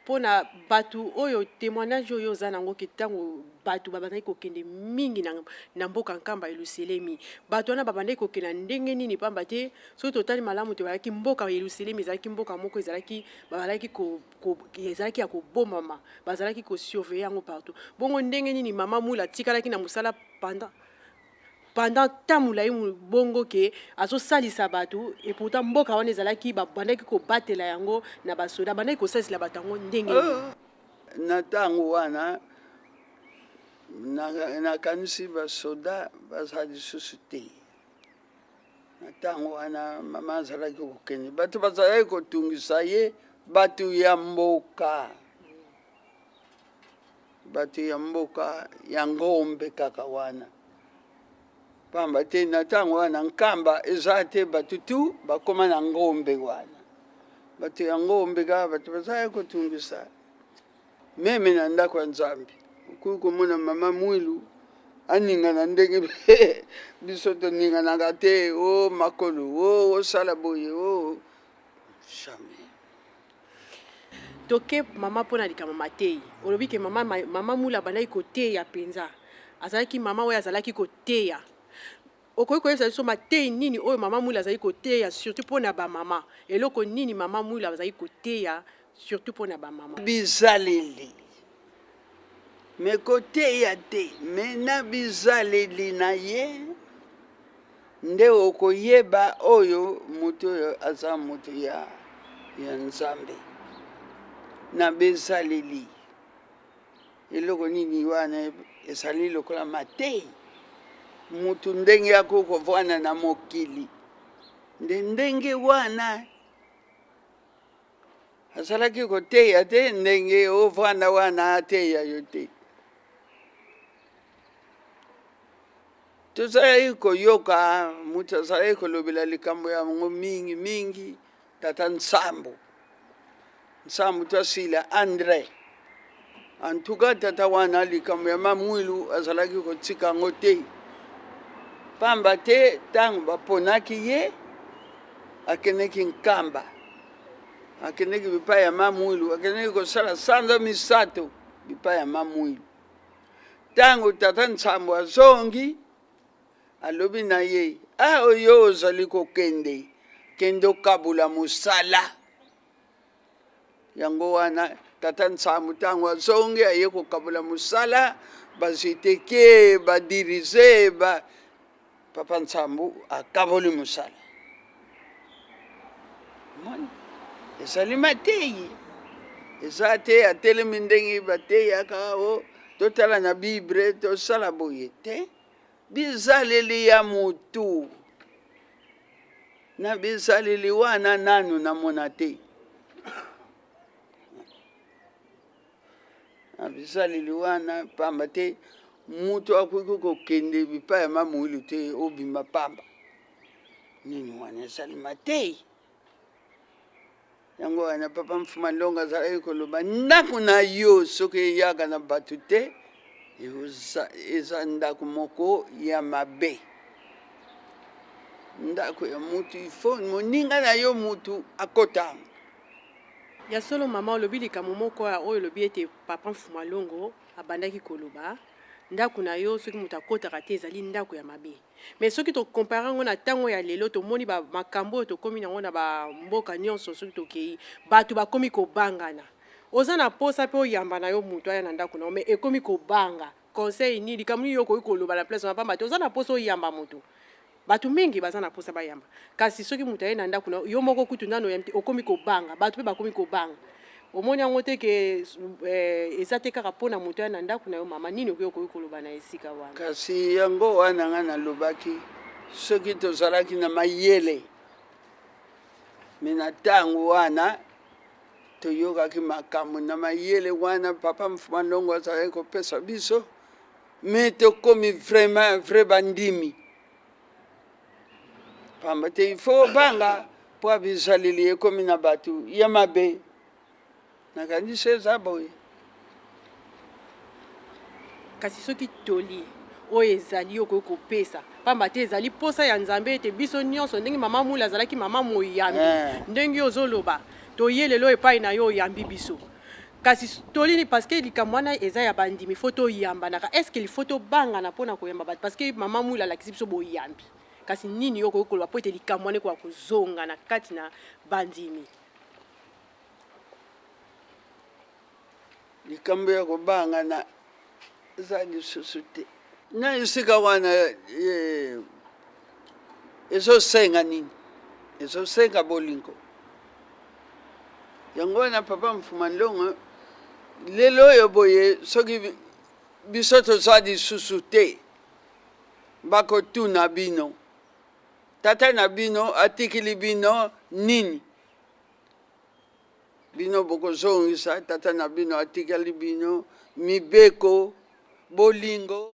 Mpo na bato oyo temoignage oyo oza nango ke ntango bato babandaki kokende mingi na, na mboka Nkamba Yelusalemi, bato wana babandaki kokende na ndenge nini? Pamba te soki totali malamu te bazalaki mboka Yelusalemi ezalaki mboka moko ezalaki bazalaki ko, ko, ezalaki ya kobombama, bazalaki ko surveiller yango partout. Bongo ndenge nini mama Mula atikalaki na mosala pendant pendant temps molayi bongo ke azosalisa bato et pourtant mboka wana ezalaki babandaki kobatela yango na basoda bandaki kosalisela bato yango ndenge nini? Oh, na ntango wana nakanisi basoda baza lisusu te na ntango wana mama azalaki kokende bato bazalaki kotungisa ye bato ya mboka Bato ya mboka ya Ngombe kaka wana, pamba te na ntango wana Nkamba eza te, bato tu bakoma na Ngombe wana. Bato ya Ngombe kaka bato bazalaki kotungisa meme na ndako ya Nzambe. Okoki komona mama Mwilu aningana ndenge biso toninganaka te, o oh, makolo o oh, osala boye o oh. jamais. Toke mama mpo na likambo mateyi. Olobi ke mama, mama Mula abandaki koteya mpenza. Azalaki mama oyo azalaki koteya. Okoki koyebisa biso mateyi nini oyo mama Mula azalaki koteya surtout mpo na ba mama? Eloko nini mama Mula azalaki koteya surtout mpo na ba mama? Bizaleli. Mais koteya te, mais na bizaleli na ye Nde okoyeba oyo moto oyo aza moto ya, ya Nzambe na bezaleli. Eloko nini wana ezali lokola mateyi? Moto ndenge akoki kovanda na mokili nde ndenge wana azalaki koteya te, ndenge ovanda wana ateya yo te. Tozalaki koyoka moto azalaki kolobela likambo yango mingi mingi, tata Nsambo. Nsambo Twasila Andre. En tout cas, tata wana likambo ya Mamwilu azalaki kotika yango te. Pamba te ntango baponaki ye, akendeki Nkamba, akendeki bipai ya Mamwilu, akendeki kosala sanza misato bipai ya Mamwilu. Ntango tata Nsambo azongi, alobi na ye, Ah, oyo ozali kokende, kende okabola mosala. Yango wana tata Nsambo ntango azongi, aye kokabola mosala, bazeteke, badirize, ba Papa Nsambo akaboli mosala. Moni ezali mateyi, eza te atelemi ndenge bateyaka o oh, totala na Bible tosala boye te. Bizaleli ya motu na bizaleli wana nanu namona te. Na bizaleli wana pamba te mutu akoki kokende bipai ya mamuilu te obima pamba nini wana ezali mateyi yango wana papa mfuma longa azalaki koloba ndako na yo soki eyaka na bato te eza ndako moko ya mabe ndako ya mutu ifo moninga na yo mutu akota Ya solo mama olobi likambo moko oyo olobi ete papa Mfuma Longo abandaki koloba ndako na yo soki moto akotaka te ezali ndako ya mabe mais soki to compare yango na ntango ya lelo tomoni ba makambo oyo tokomi nango na ba mboka nyonso soki tokei bato bakomi kobangana oza na posa mpe oyamba na yo moto aya na ndako na yo mais ekomi kobanga conseil nini likambo nini yo okoki koloba na place wana pamba te oza na posa oyamba moto Bato mingi baza na posa bayamba, kasi soki moto aye na ndako na yo moko kutu nanu oyambi te, okomi kobanga, bato pe bakomi kobanga. Omoni yango te ke eh, eza te kaka po na moto aya na ndako na yo mama, nini okoki okoki koloba na esika wana? Kasi yango wana nga nalobaki soki tozalaki na mayele me na ntango wana toyokaki makambo na mayele wana papa Mfuma Longo azalaki kopesa biso Mais tokomi vraiment vrai bandimi pamba te il faut obanga mpo bizaleli ekomi na bato ya mabe nakanisi eza boye kasi soki toli oyo ezali okoki kopesa pamba te ezali posa ya nzambe ete biso nyonso ndenge mama mula azalaki mama moyambi eh. Ndenge ozoloba toye lelo epai na yo oyambi biso. Kasi toli nini parce que likambo wana eza ya bandimi faut toyambanaka est ce que il faut tobangana mpo na koyamba bato parce que mama Mwila alakisi biso boyambi kasi nini yo okoki koloba mpo ete likambo wana ekoka kozonga na kati na bandimi? Likambo ya kobangana eza lisusu te na esika wana. Eh, ezosenga nini? Ezosenga bolingo. Yango wana papa Mfuma Ndongo, lelo oyo boye, soki biso toza lisusu te, bakotuna bino, tata na bino atikili bino nini? Bino bokozongisa, tata na bino atikali bino mibeko, bolingo.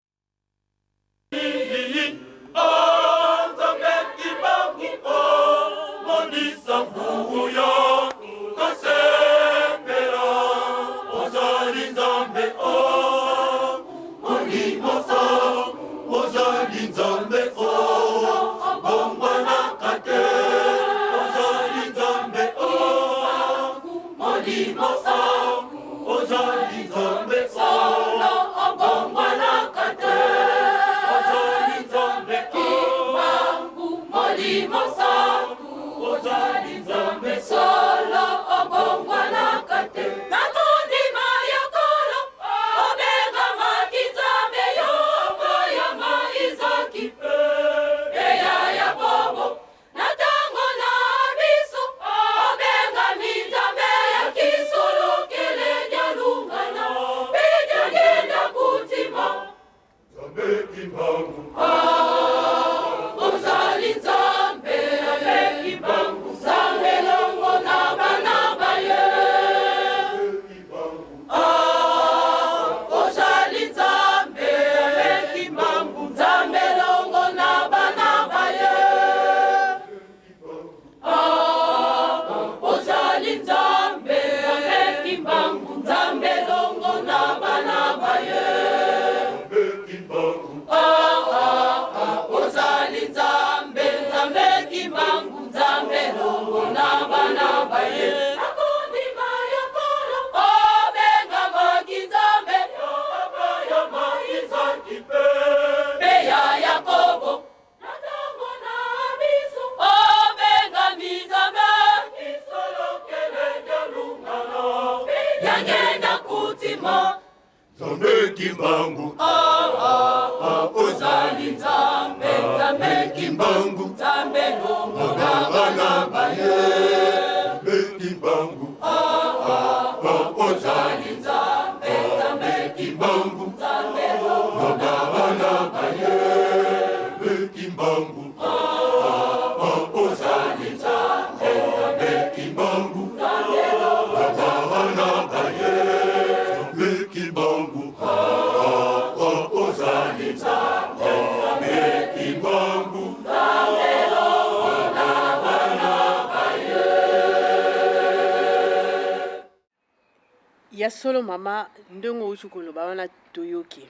Ya solo mama, ndenge outi koloba wana toyoki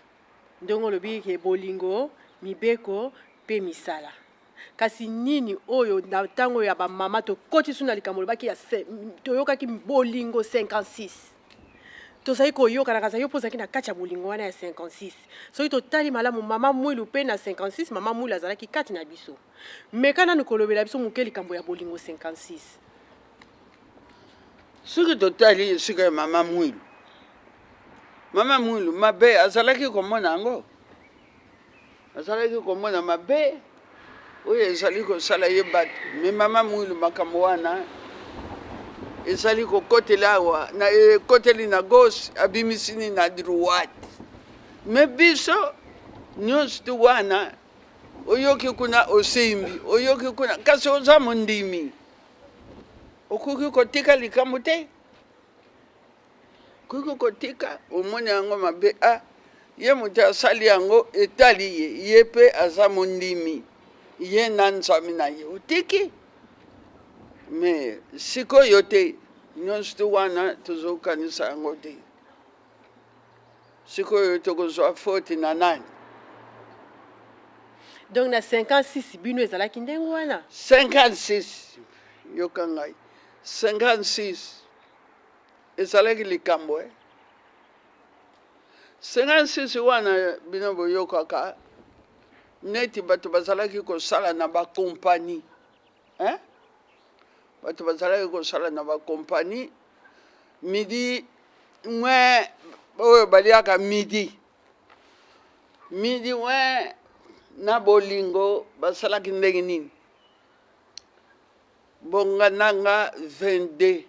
ndenge olobi ke bolingo, mibeko mpe misala. Kasi nini oyo na ntango ya bamama tokoti su na likambo olobaki ya toyokaki bolingo 56 tozali koyokana, kasi yo mpo ozalaki na kati ya bolingo wana ya 56. Soki totali malamu mama Mwilu mpe na 56 mama Mwilu azalaki kati na biso. Meka nanu kolobela biso moke likambo ya bolingo 56. Soki totali esika ya mama Mwilu, mama Mwilu mabe azalaki komona yango, azalaki komona mabe oyo ezali kosala ye bato. Me mama Mwilu makambo wana ezali kokotela awa na ekoteli na gauche, abimisi nini na droite. Me biso nyonso tu wana oyoki kuna osimbi, oyoki kuna, kasi oza mondimi. Okoki kotika likambo te, okoki kotika, omoni yango mabe, ah, ye moto asali yango etali ye, ye mpe aza mondimi, ye na Nzambe na ye, otiki. Me sikoyo te, nyonso tu wana tozokanisa yango te. Sikoyo tokozwa faute na nani? Donc na 56 bino ezalaki ndenge wana? 56 yoka ngai, 56. Ezalaki likambo eh. 56 wana bino boyokaka neti bato bazalaki kosala na bakompani eh? Bato bazalaki kosala na bakompani midi mwe oyo baliaka midi midi mwe na bolingo basalaki ndenge nini bonga nanga 22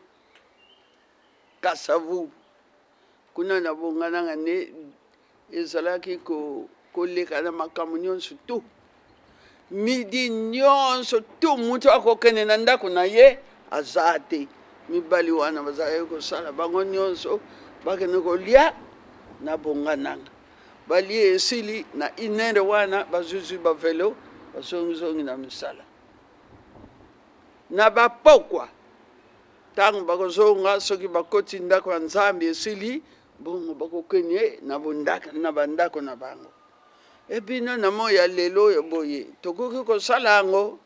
Kasavubu kuna na bonga nanga nde ezalaki koleka na makambo nyonso tu midi nyonso tu moto akokende na ndako na ye aza te mibali wana bazalaki kosala bango nyonso bakende kolia na bonga nanga balie esili na inere wana bazwizwi bavelo bazongizongi na misala na bapokwa Ntango bakozonga, soki bakoti ndako ya Nzambe esili, bongo bakokende na bondako, na bandako na bango. E bino na moi ya lelo oyo boye, tokoki kosala yango?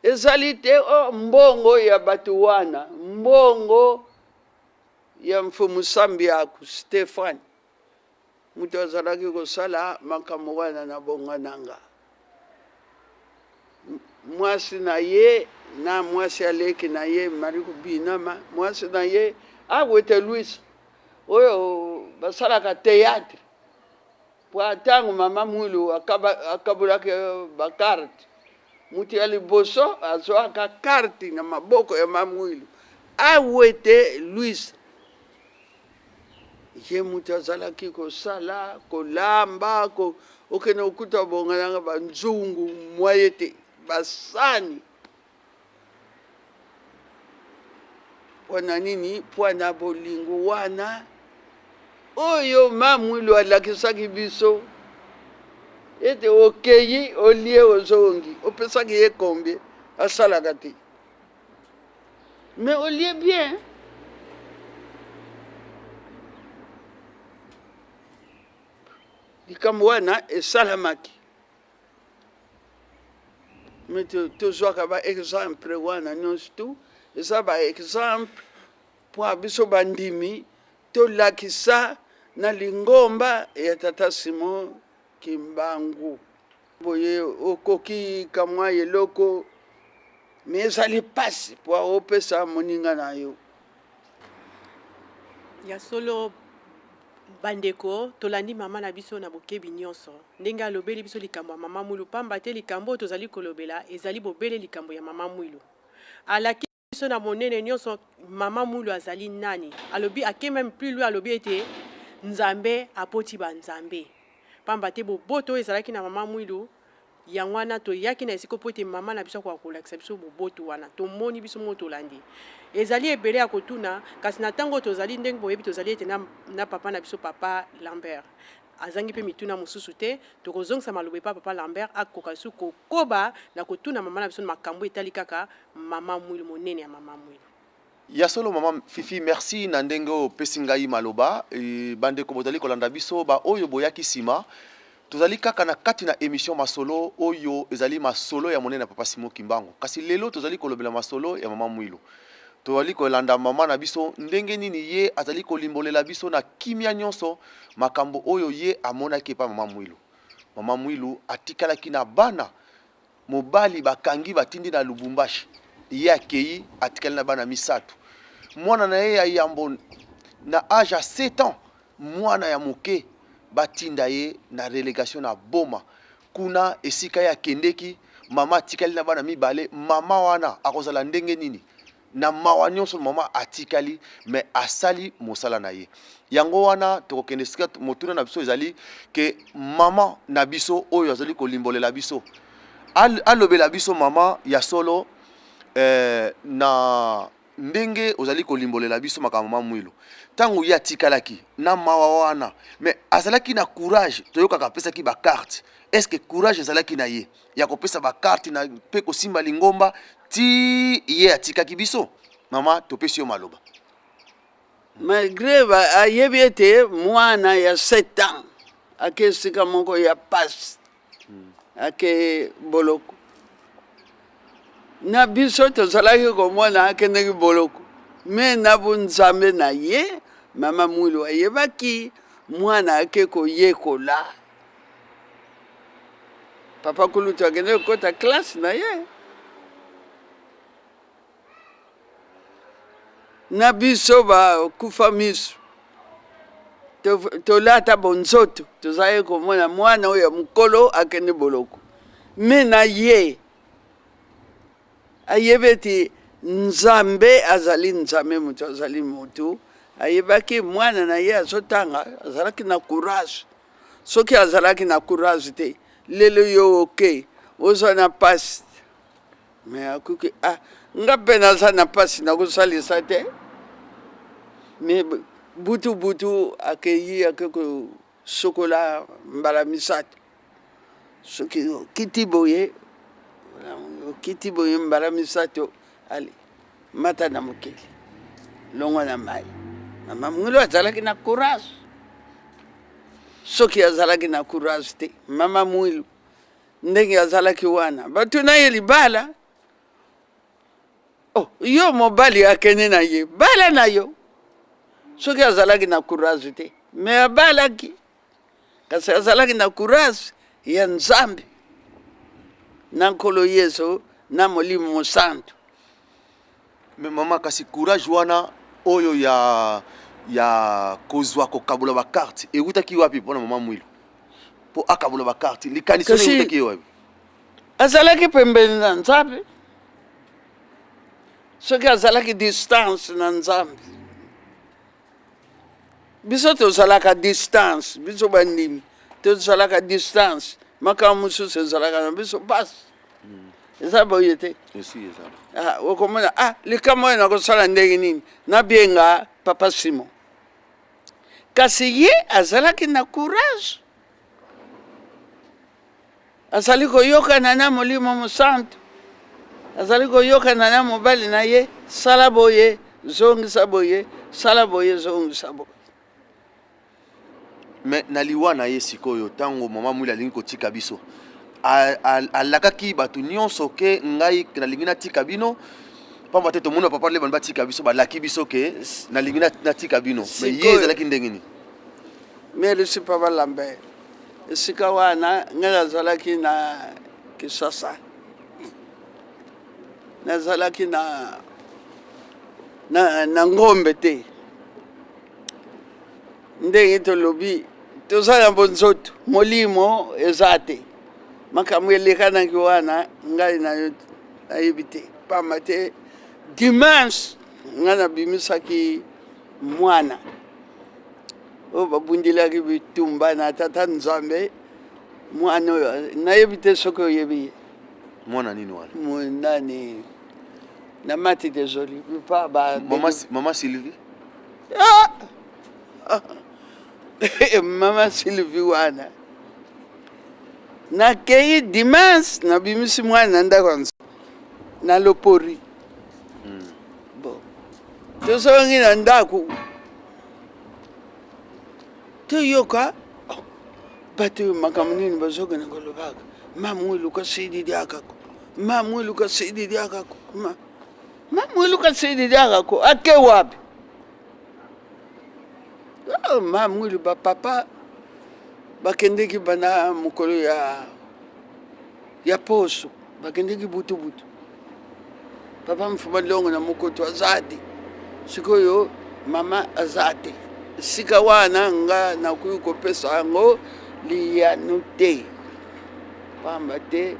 Ezali te o oh, mbongo ya bato wana, mbongo ya Mfumu Sambiaku Stephane, moto azalaki kosala makambo wana na bonga na nga. Mwasi na ye na mwasi ya leki na ye Marie Binama, mwasi na ye Awete Luis oyo basalaka theatre po ntango mama Mwilu akabolaki bakarte, moto ya liboso azwaka karte na maboko ya mama Mwilu Awete Luis. Ye mutu azalaki kosala, kolamba, ko, okende kokuta bonga nanga ba nzungu mwaye te, basani. Pona nini? Pona bolingo wana oyo ma Mwilu alakisaki biso ete okeyi olie ozongi, opesaki ye combien? Asalaka te. Mais olie bien. Likambo wana esalamaki. Mais tozwaka ba exemple wana nyonso tu eza ba exemple mpo biso bandimi tolakisa na lingomba ya tata Simon Kimbangu. Boye okoki kamwa eloko me ezali pasi po opesa moninga na yo. Ya solo bandeko, tolandi mama na biso na bokebi nyonso ndenge alobeli biso likambo ya mama Mwilu, pamba te likambo oyo tozali kolobela ezali bobele likambo ya mama Mwilu. Alaki biso na monene nyonso mama Mwilu azali nani. Alobi ake meme plus loin, alobi ete Nzambe apoti ba nzambe, pamba te boboto oyo ezalaki na mama Mwilu, yango wana toyaki na esika mpo ete mama na biso akoka kolakisa biso boboto wana. Tomoni biso moko tolandi, ezali ebele ya kotuna, kasi na ntango oyo tozali ndenge boyebi tozali ete na, na papa na biso papa Lambert azangi mpe mituna mosusu te. Tokozongisa maloba epa papa Lambert akoka lisusu kokoba na kotuna mama na biso na makambo etali kaka mama Mwilu, monene ya mama Mwilu. Ya solo mama Fifi, merci na ndenge oyo opesi ngai maloba. E, bandeko bozali kolanda biso, ba oyo boyaki sima, tozali kaka na kati na emission masolo oyo ezali masolo ya monene ya papa Simon Kimbangu. Kasi lelo tozali kolobela masolo ya mama Mwilu. Tozali kolanda mama na biso ndenge nini ye azali kolimbolela biso na kimia nyonso makambo oyo ye amonaki epai mama Mwilu. Mama Mwilu atikalaki na bana mobali bakangi batindi na Lubumbashi, ye akeyi atikali na bana misato. Mwana na ye ya yambo na age ya 7 ans, mwana ya moke batinda ye na relegation na Boma. Kuna esika ye akendeki, mama atikali na bana mibale. Mama wana akozala ndenge nini? Na mawa nyonso mama atikali, mais asali mosala na ye. Yango wana tokokende esika motuna na biso ezali ke mama na biso oyo azali kolimbolela biso alobela biso mama ya solo eh, na ndenge ozali kolimbolela biso makambo ma Mwilu ntango ye atikalaki na mawa wana, mais azalaki na courage. Toyokaka apesaki ba carte, est ce que courage ezalaki na ye ya kopesa ba carte na mpe kosimba lingomba ti ye atikaki biso? Mama, topesi yo maloba. Malgre ayebi ete mwana ya 7 ans ake esika moko ya pasi, ake boloko, na biso tozalaki komona akendeki boloko. Me na bonzambe na ye, mama Mwilu ayebaki mwana ake koyekola. Papa kulutu akende kokota classe na ye. Na biso bakufa miso tolata bonzoto, tozalaki komona mwana oyo ya mokolo akende boloko, me na ye ayebi ete Nzambe azali Nzambe, moto azali moto. Ayebaki mwana na ye azotanga, azalaki na courage. Soki azalaki na courage te, lelo yo oke oza na pasi, me akoki ah, nga mpe naza na pasi nakosalisa te. Me butu butu akei ake kosokola mbala misato. Soki okiti boye, okiti boye mbala misato, ale mata na mokili, longwa na mai. Mama Mwilu azalaki na courage. Soki azalaki na courage te, mama Mwilu ndenge azalaki wana, batuna ye libala. Oh, yo mobali akende na ye, bala na yo. Soki azalaki na courage te, me abalaki. Kasi azalaki na courage ya Nzambe na Nkolo Yesu na Molimo Mosantu. Mais mama, kasi courage wana oyo ya ya kozwa kokabola ba carte ewutaki wapi mpona mama Mwilu mpo akabola ba carte? Likanisi wana ewutaki ye wapi? Azalaki pembeni na Nzambe. Soki azalaki distance na Nzambe, biso tozalaka distance, biso bandimi tozalaka distance, makambo mosusu ezalaka na biso mpasi. Eza boye te? Ah, okomona ah, likambo oyo nakosala ndenge nini, nabenga papa Simon. Kasi ye azalaki na courage, azali koyokana na Molimo Mosantu, azali koyokana na mobali na ye, sala boye, zongisa boye, sala boye, zongisa boye. Me na liwa na ye sikoyo, ntango mama Mwili alingi kotika biso, alakaki bato nyonso ke ngai nalingi natika bino, pamba te tomoni bapapa lebani batika biso, balaki biso ke nalingi natika bino. Me ye ezalaki ndenge nini? Merci papa Lambert. Esika wana ngai nazalaki na Kinshasa, nazalaki na, na, na Ngombe te. Ndenge tolobi toza na bonzoto, molimo eza te. Makambo elekanaki wana ngai nayebi te, pamba te dimanche ngai nabimisaki mwana oyo babundelaki bitumba na tata Nzambe. Mwana oyo nayebi te soki oyebi ye. Mwana nini wana? Nani na mati desoli pa ba mama, mama Sylvie. Ah! Mama Sylvie wana nakei dimanche nabimisi mwana na ndako na lopori. Bon, tozongi na ndako toyoka oh, bato makambo nini bazokende kolobaka, mamwiluka sididi akako, mamwiluka sididi akako, mamwiluka sididi akako ake wapi? Oh, mamwilu bapapa bakendeki bana mokolo ya ya poso, bakendeki butubutu. Papa Mfuma Longo na mokoto aza te, sikoyo mama aza te. Esika wana nga nakoki kopesa yango liyano te, pamba te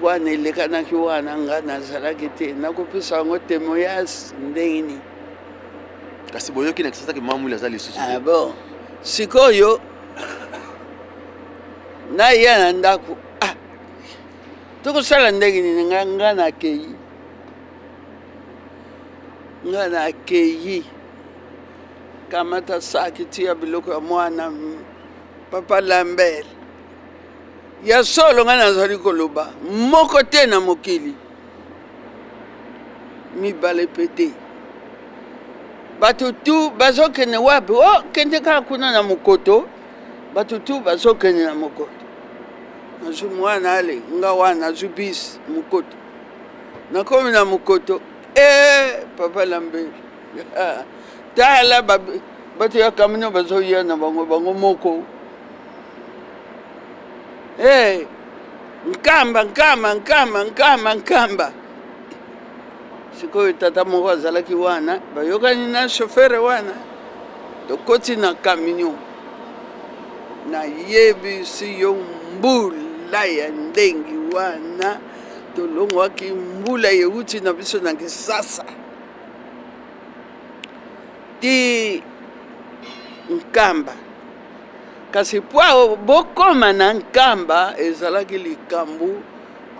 wana elekanaki wana nga nazalaki te, nakopesa yango témoignage ndenge nini? Kasi boyoki na Kinshasa ke mama Mwili aza lisusu te. Ah bon, sikoyo naya na ndako, ah, tokosala ndenge nini? Nga nga nakei, nga nakei kamata saki tia biloko ya mwana papa Lambert. Ya solo nga nazali koloba moko te na mokili, mibale pe te. Bato tu bazokende wapi? Oh, kende kaka kuna na mokoto. Bato tu bazokende na mokoto. Nazwi mwana ale nga wana, nazwi bisi mokoto, nakomi na mokoto. E papa Lambert, tala bato ya camion bazoya na bango bango moko. Hey, Nkamba, Nkamba, Nkamba, Nkamba, Nkamba. Sikoyo tata moko azalaki wana, bayokani na chauffeur wana, tokoti na camion. Nayebisi yo mbula ya ndenge wana, tolongwaki mbula euti na biso na Kisasa ti Nkamba. Kasi mpo bokoma na Nkamba ezalaki likambo,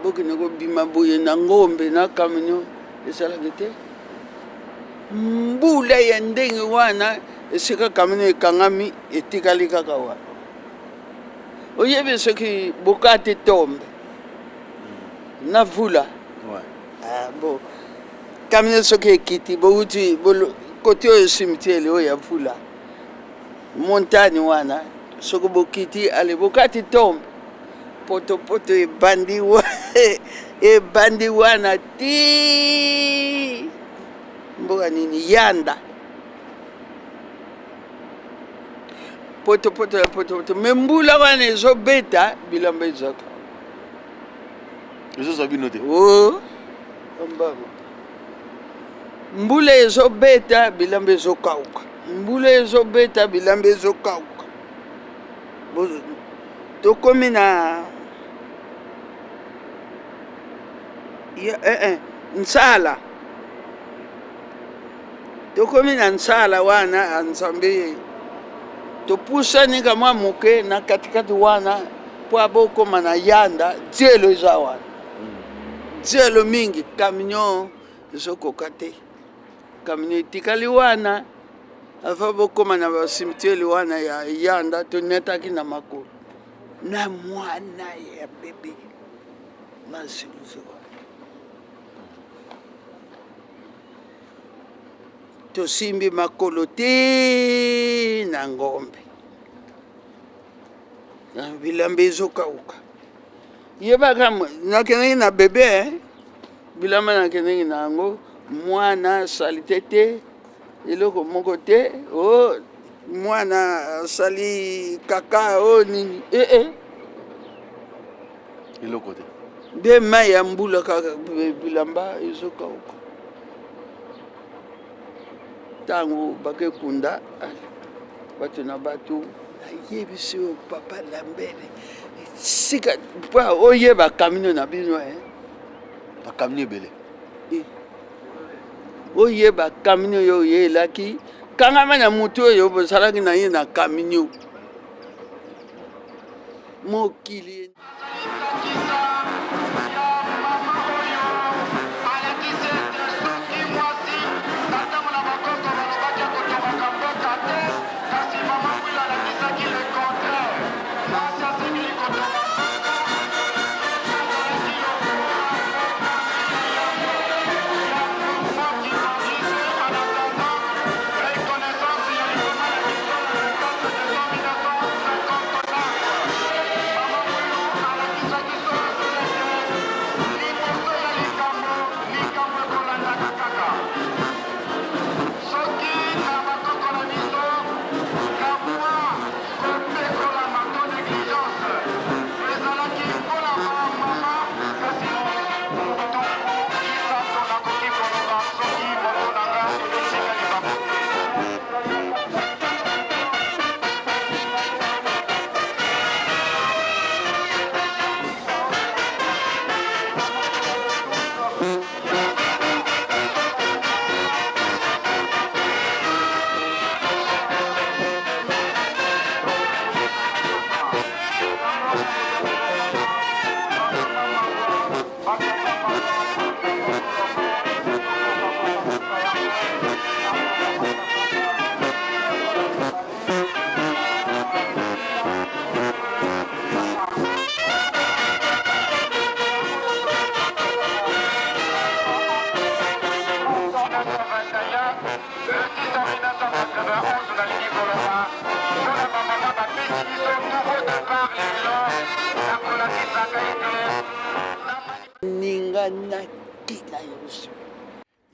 bokende kobima boye na ngombe na camion ezalaki te. Mbula ya ndenge wana, esika camion ekangami etikali kaka wana. Oyebi soki bokati tombe na vula. Ouais. Ah, bo camion soki ekiti, bouti koti oyo cimetière oyo ya vula, montagne wana, soki bokiti, ale bokati tombe, potopoto ebandi ebandi wana ti mboka nini, Yanda, potopoto ya potopoto. Me mbula wana ezobeta, bilamba ezaka. Ezozwa bino te? O mbango, mbula ezobeta, bilamba ezokauka, mbula ezobeta, bilamba ezokauka. Tokomi na Nsala, tokomi na Nsala wana ya Nzambe, topusani ka mwa moke na katikati wana mpo abokoma na Yanda. Dielo eza wana, dielo mingi, camion ezokoka te, camion etikali wana. Avant bokóma na bacimetière wana ya Yanda, tonetaki na makolo na mwana ya bebe Masiluzo, tosimbi makolo te na ngombe, na bilamba ezokauka. Yebaka nakendeki na bebe, eh? Bilamba nakendeki na yango, mwana salite te, eloko moko te. O mwana asali kaka o nini, ee eh, eh. Eloko te. Nde mai ya mbula kaka, bilamba ezokauka. Ntango bakekunda bato na bato, nayebisi oyo papa Lambert, sika mpo oyeba camion na bino, eh? Bacamion ebele. Oyeba camion oyo oyelaki, kangama na motu oyo bozalaki na ye na camion. Mokili.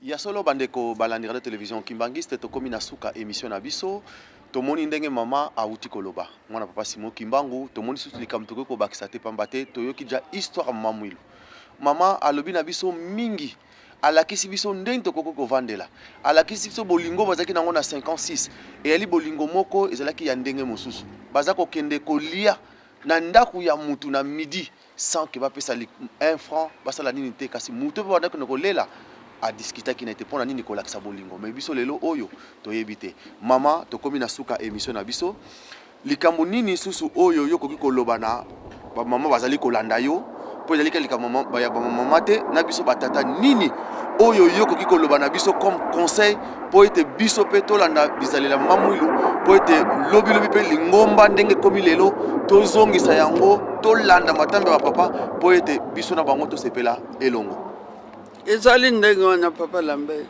Ya solo bandeko balandi radio television kimbanguiste, tokomi na suka emission na biso. Tomoni ndenge mama awuti koloba, mwana papa Simon Kimbangu. Tomoni susu likambo tokoki kobakisa te, pamba te toyoki ja histoire ya mama Mwilu. Mama alobi na biso mingi, alakisi biso ndenge tokoki kovandela, alakisi biso bolingo bazalaki nango na 56. Eyali bolingo moko ezalaki ya ndenge mosusu, baza kokende kolia na ndako ya mutu na midi sans que bapesa 1 franc, basala nini te. Kasi mutu mpe bandaki na kolela, adiskutaki na ete mpo na nini kolakisa bolingo. Me biso lelo oyo toyebi te. Mama, tokomi na suka émission na biso. Likambo nini susu oyo yo okoki koloba na bamama bazali kolanda yo? Mpo ezali kaka likambo ya bamama te, na biso batata. Nini oyo yo okoki koloba na biso comme conseil mpo ete biso mpe tolanda bizalela mama Mwilu, mpo ete lobilobi mpe lingomba ndenge ekomi lelo tozongisa yango, tolanda matambe ya bapapa, mpo ete biso na bango tosepela elongo? Ezali ndenge wana, papa Lambert,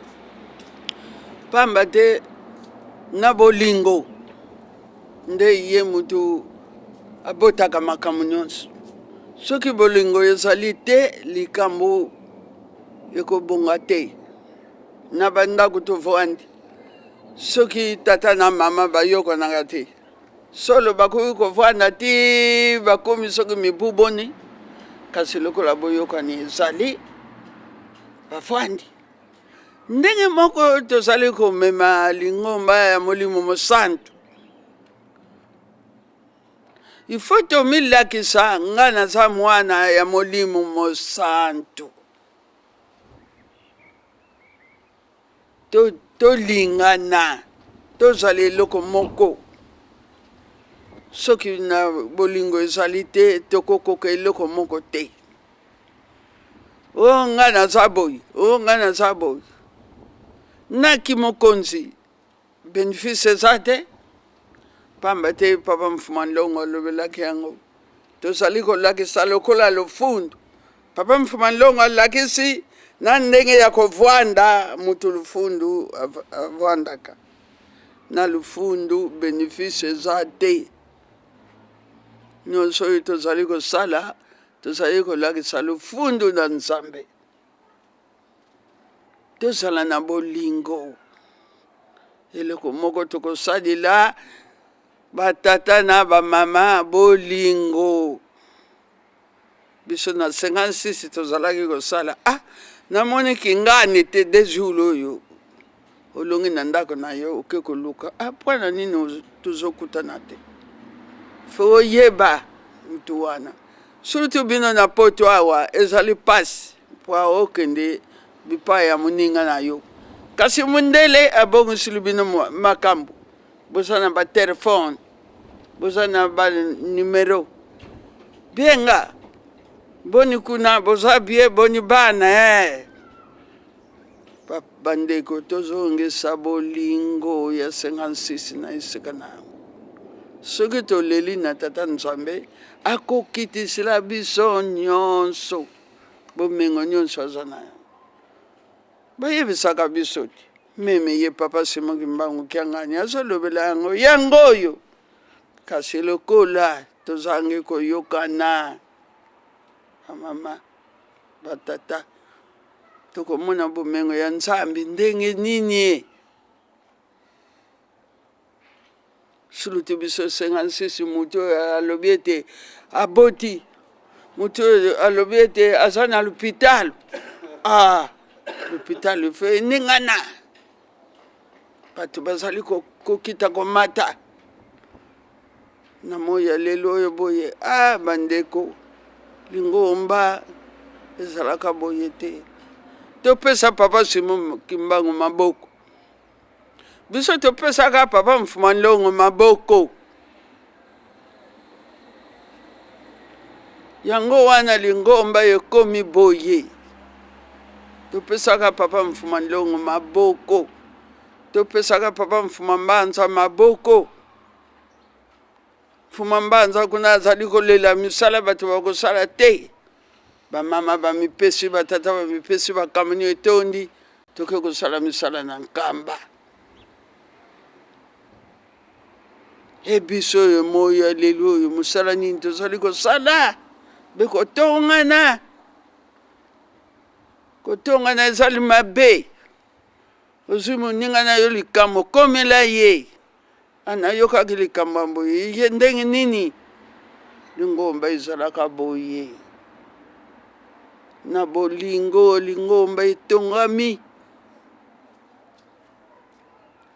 pamba te na bolingo nde ye mutu abotaka makambo nyonso. Soki bolingo ezali te, likambo ekobonga te. Na bandako tovandi, soki tata na mama bayokanaka te, solo bakoki kovanda ti bakomi soki mibu boni, kasi lokola boyokani ezali, bavandi. Ndenge moko tozali komema lingomba ya Molimo Mosantu, il faut tomilakisa: nga naza mwana ya Molimo Mosantu. Tolingana, tozala eloko moko. Soki na bolingo ezali te, tokokoka eloko moko te. O nga naza boye, o nga naza boye, naki mokonzi, bénéfice eza te, pamba te papa Mfuma Ndongo alobelaki yango. Tozali kolakisa lokola lofundu. Papa Mfuma Ndongo alakisi na ndenge ya kovanda. Mutu lufundu avandaka na lufundu, bénéfice eza te. Nyonso oyo tozali kosala, tozali kolakisa lofundu na Nzambe. Tozala na bolingo, eloko moko tokosalela batata na bamama, bolingo. Biso na 56 tozalaki kosala. Ah, namoni kingani te de jour oyo olongi na ndako na yo, oke koluka. Ah, mpo na nini tozokutana te? Fo oyeba mutu wana, surtout bino na poto awa, ezali mpasi mpo okende bipai ya moninga na yo. Kasi mondele abongisili bino makambo, boza na batelefone, boza na banumero. Benga: boni kuna, boza bien? Boni bana? Eh. Bandeko, tozongisa bolingo ya 56 na esika na yango. Soki toleli na Tata Nzambe, akokitisela biso nyonso bomengo nyonso aza na yango. Bayebisaka biso te, meme ye papa Simon Kimbangu Kiangani azolobela yango, yango oyo. Kasi lokola tozangi koyokana, bamama, batata, tokomona bomengo ya Nzambe ndenge nini? Sulutu biso 56, motu oyo alobi ete aboti, motu oyo alobi ete aza na l'hôpital, ah, l'hôpital fe eningana, bato bazali kokita komata na moi ya lelo oyo boye. Ah, bandeko, lingomba ezalaka boye te. Topesa papa Simon Kimbangu maboko. Biso topesaka papa Mfuma Ndongo maboko. Yango wana lingomba ekomi boye. Topesaka papa Mfuma Ndongo maboko, topesaka papa Mfuma Mbanza maboko. Mfuma Mbanza kuna azali kolela misala bato bakosala te. Bamama bamipesi, batata bamipesi, bakamoni etondi, toke kosala misala na Nkamba. E biso oyo moi ya lelo oyo, mosala nini tozali kosala? Be kotongana, kotongana ezali mabe. Ozwi moninga na yo likambo, komela ye. Ah, nayokaki likambo ya boye, ye ndenge nini? Lingomba ezalaka boye. Na bolingo, lingomba etongami.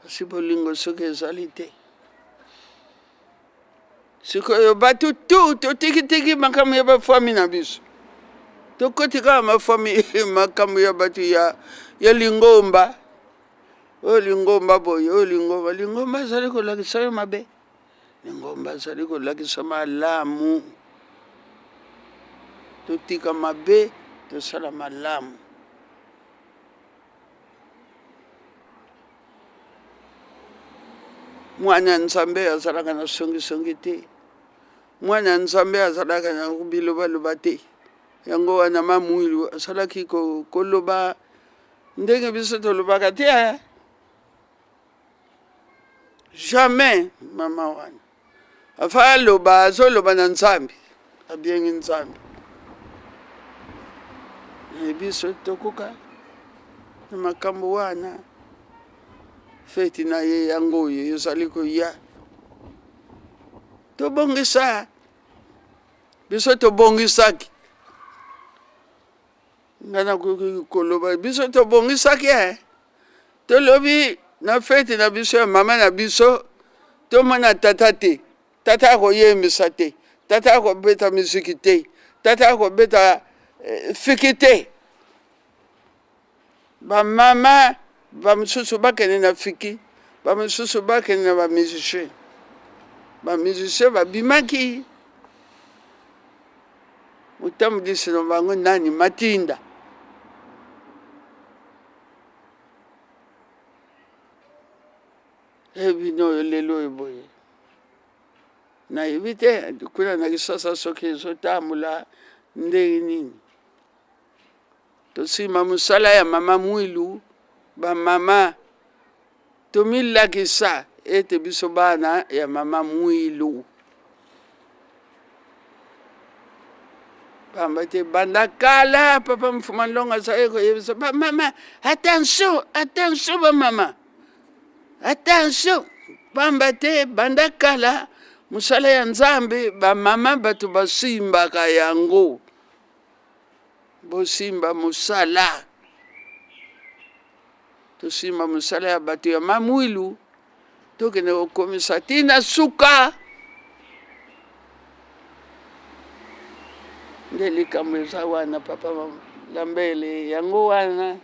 Kasi bolingo soki ezali te. Sikoyo bato tu totikitiki makambo ya bafami na biso, tokoti kaka mafami makambo ya bato ya, ya lingomba oyo, lingomba boye oyo, lingomba lingomba azali kolakisa yo mabe, lingomba azali kolakisa malamu. Totika mabe, tosala malamu. Mwana ya Nzambe azalaka na songisongi te. Mwana ya Nzambe azalaka na bilobaloba te. Yango wana Mamwilu asalaki koloba ndenge biso tolobaka te. Eh? Jamais mama wana afa aloba, azoloba na Nzambe, abiengi Nzambe. Na biso tokoka na makambo wana. Feti na ye yango oyo ezali koya, tobongisa. Biso tobongisaki, ngai nakoki koloba biso tobongisaki eh. Tolobi na feti na biso ya mama na biso, tomona tata te, tata akoyembisa te, tata akobeta miziki te, tata akobeta eh, fiki te. Bamama bamosusu bakende na fiki, bamosusu bakende na bamusicien. Bamusicien babimaki, motambwisi na bango nani? Matinda. E bino oyo lelo oyo boye, nayebi te kuna na Kisasa soki ezotambola ndenge nini. Tosimba mosala ya mama Mwilu, bamama tomilakisa ete biso bana ya mama Mwilu. Pamba te banda kala papa Mfuma Ndongo azalaki koyebisa bamama attention, attention bamama, attention. Pamba te banda kala mosala ya Nzambe bamama bato basimbaka yango. Bosimba mosala, tosimba mosala ya bato ya Mamwilu, tokende kokomisa ti na suka. Nde likambo eza wana, papa Lambele, yango wana.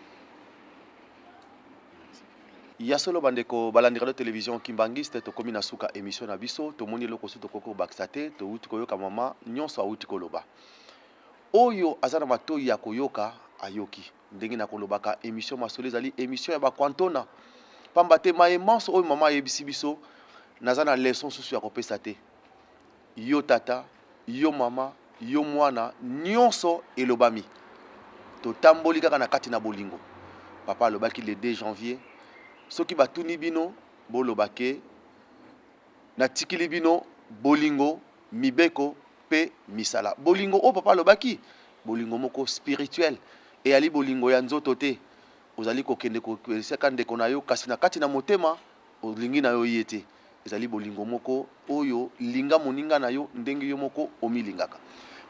Ya solo bandeko balandi radio television Kimbanguiste, tokomi na suka emission na biso, tomoni eloko mosusu tokoki kobakisa te, towuti koyoka mama nyonso awuti koloba. Oyo aza na matoyi ya koyoka ayoki. Ndenge nakolobaka emission masolo ezali emission ya ba kwantona. Pamba te maye manso oyo mama ayebisi biso naza na leçon susu ya kopesa te. Yo tata, yo mama, yo mwana nionso elobami. Totamboli kaka na kati na bolingo. Papa alobaki le 2 janvier soki batuni bino boloba ke natikili bino bolingo, mibeko pe misala. Bolingo oyo papa alobaki, bolingo moko spirituel, eyali bolingo ya nzoto te. Ozali kokende kopesaka ndeko na yo, kasi na kati na motema olingi na yo ye te. Ezali bolingo moko oyo linga moninga na yo ndenge yo moko omilingaka.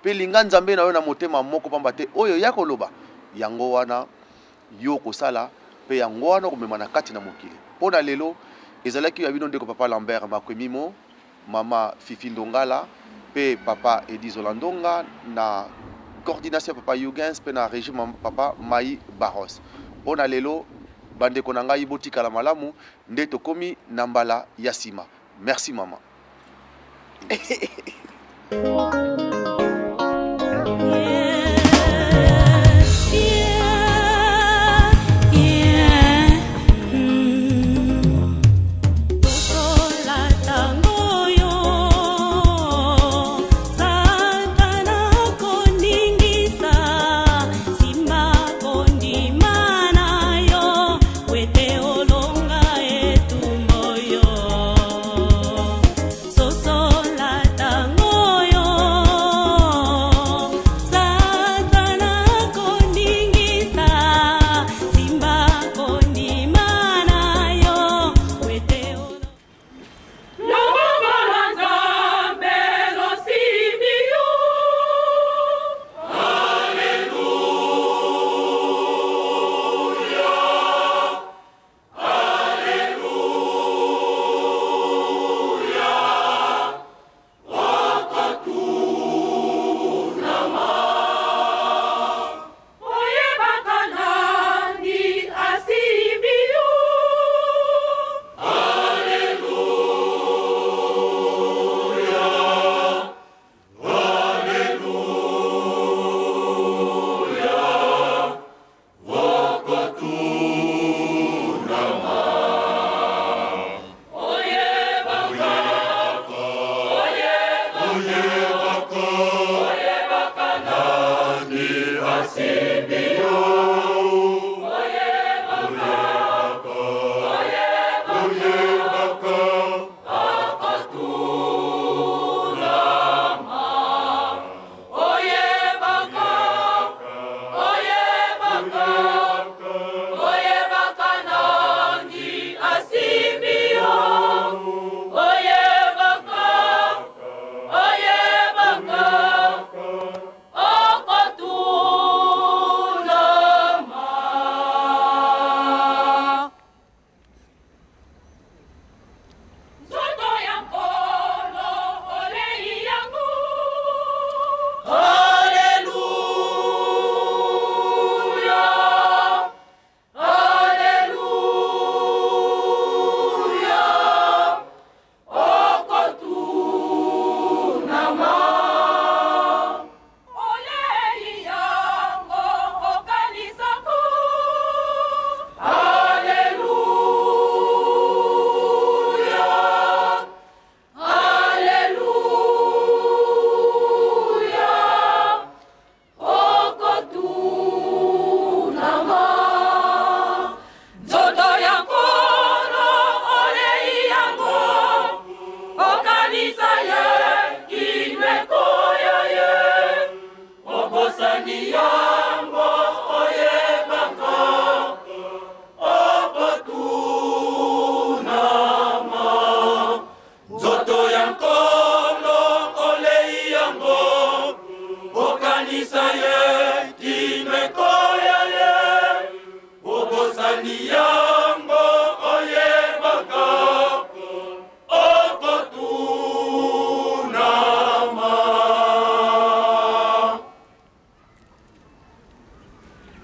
Pe linga Nzambe na yo na motema moko, pamba te oyo ye akoloba, yango wana yo okosala, pe yango wana okomema na kati na mokili. Po na lelo, ezalaki ya bino ndeko papa Lambert Makwemimo, Mama Fifi Ndongala pe papa Eddy Zola Ndonga na coordination ya papa Huguens pe na regie papa Mayi Barros. Po na lelo ba ndeko na ngai botikala malamu nde tokomi na mbala ya sima. Merci mama.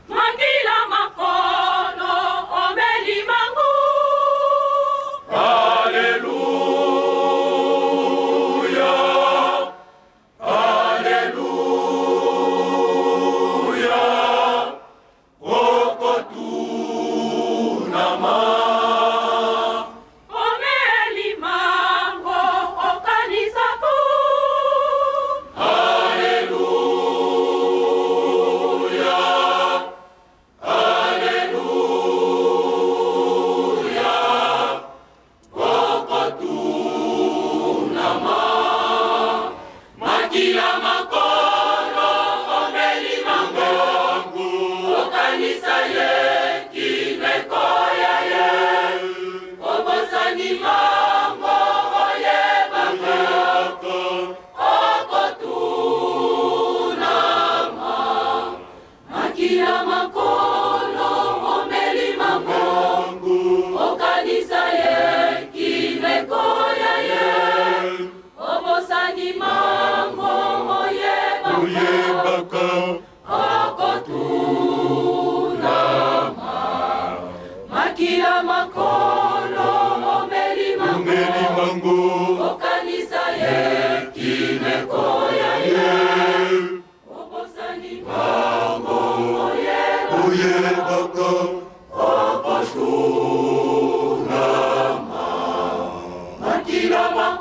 Makila makolo omeli mangu. Omeli mango okanisa ku. Makila makolo omeli mango okanisa ye kinekoya ye obosani mango oyebaka okotunama makila makolo omeli mango okanisa ye kinekoya ye obosani mango oyebaka okotunama makila makolo.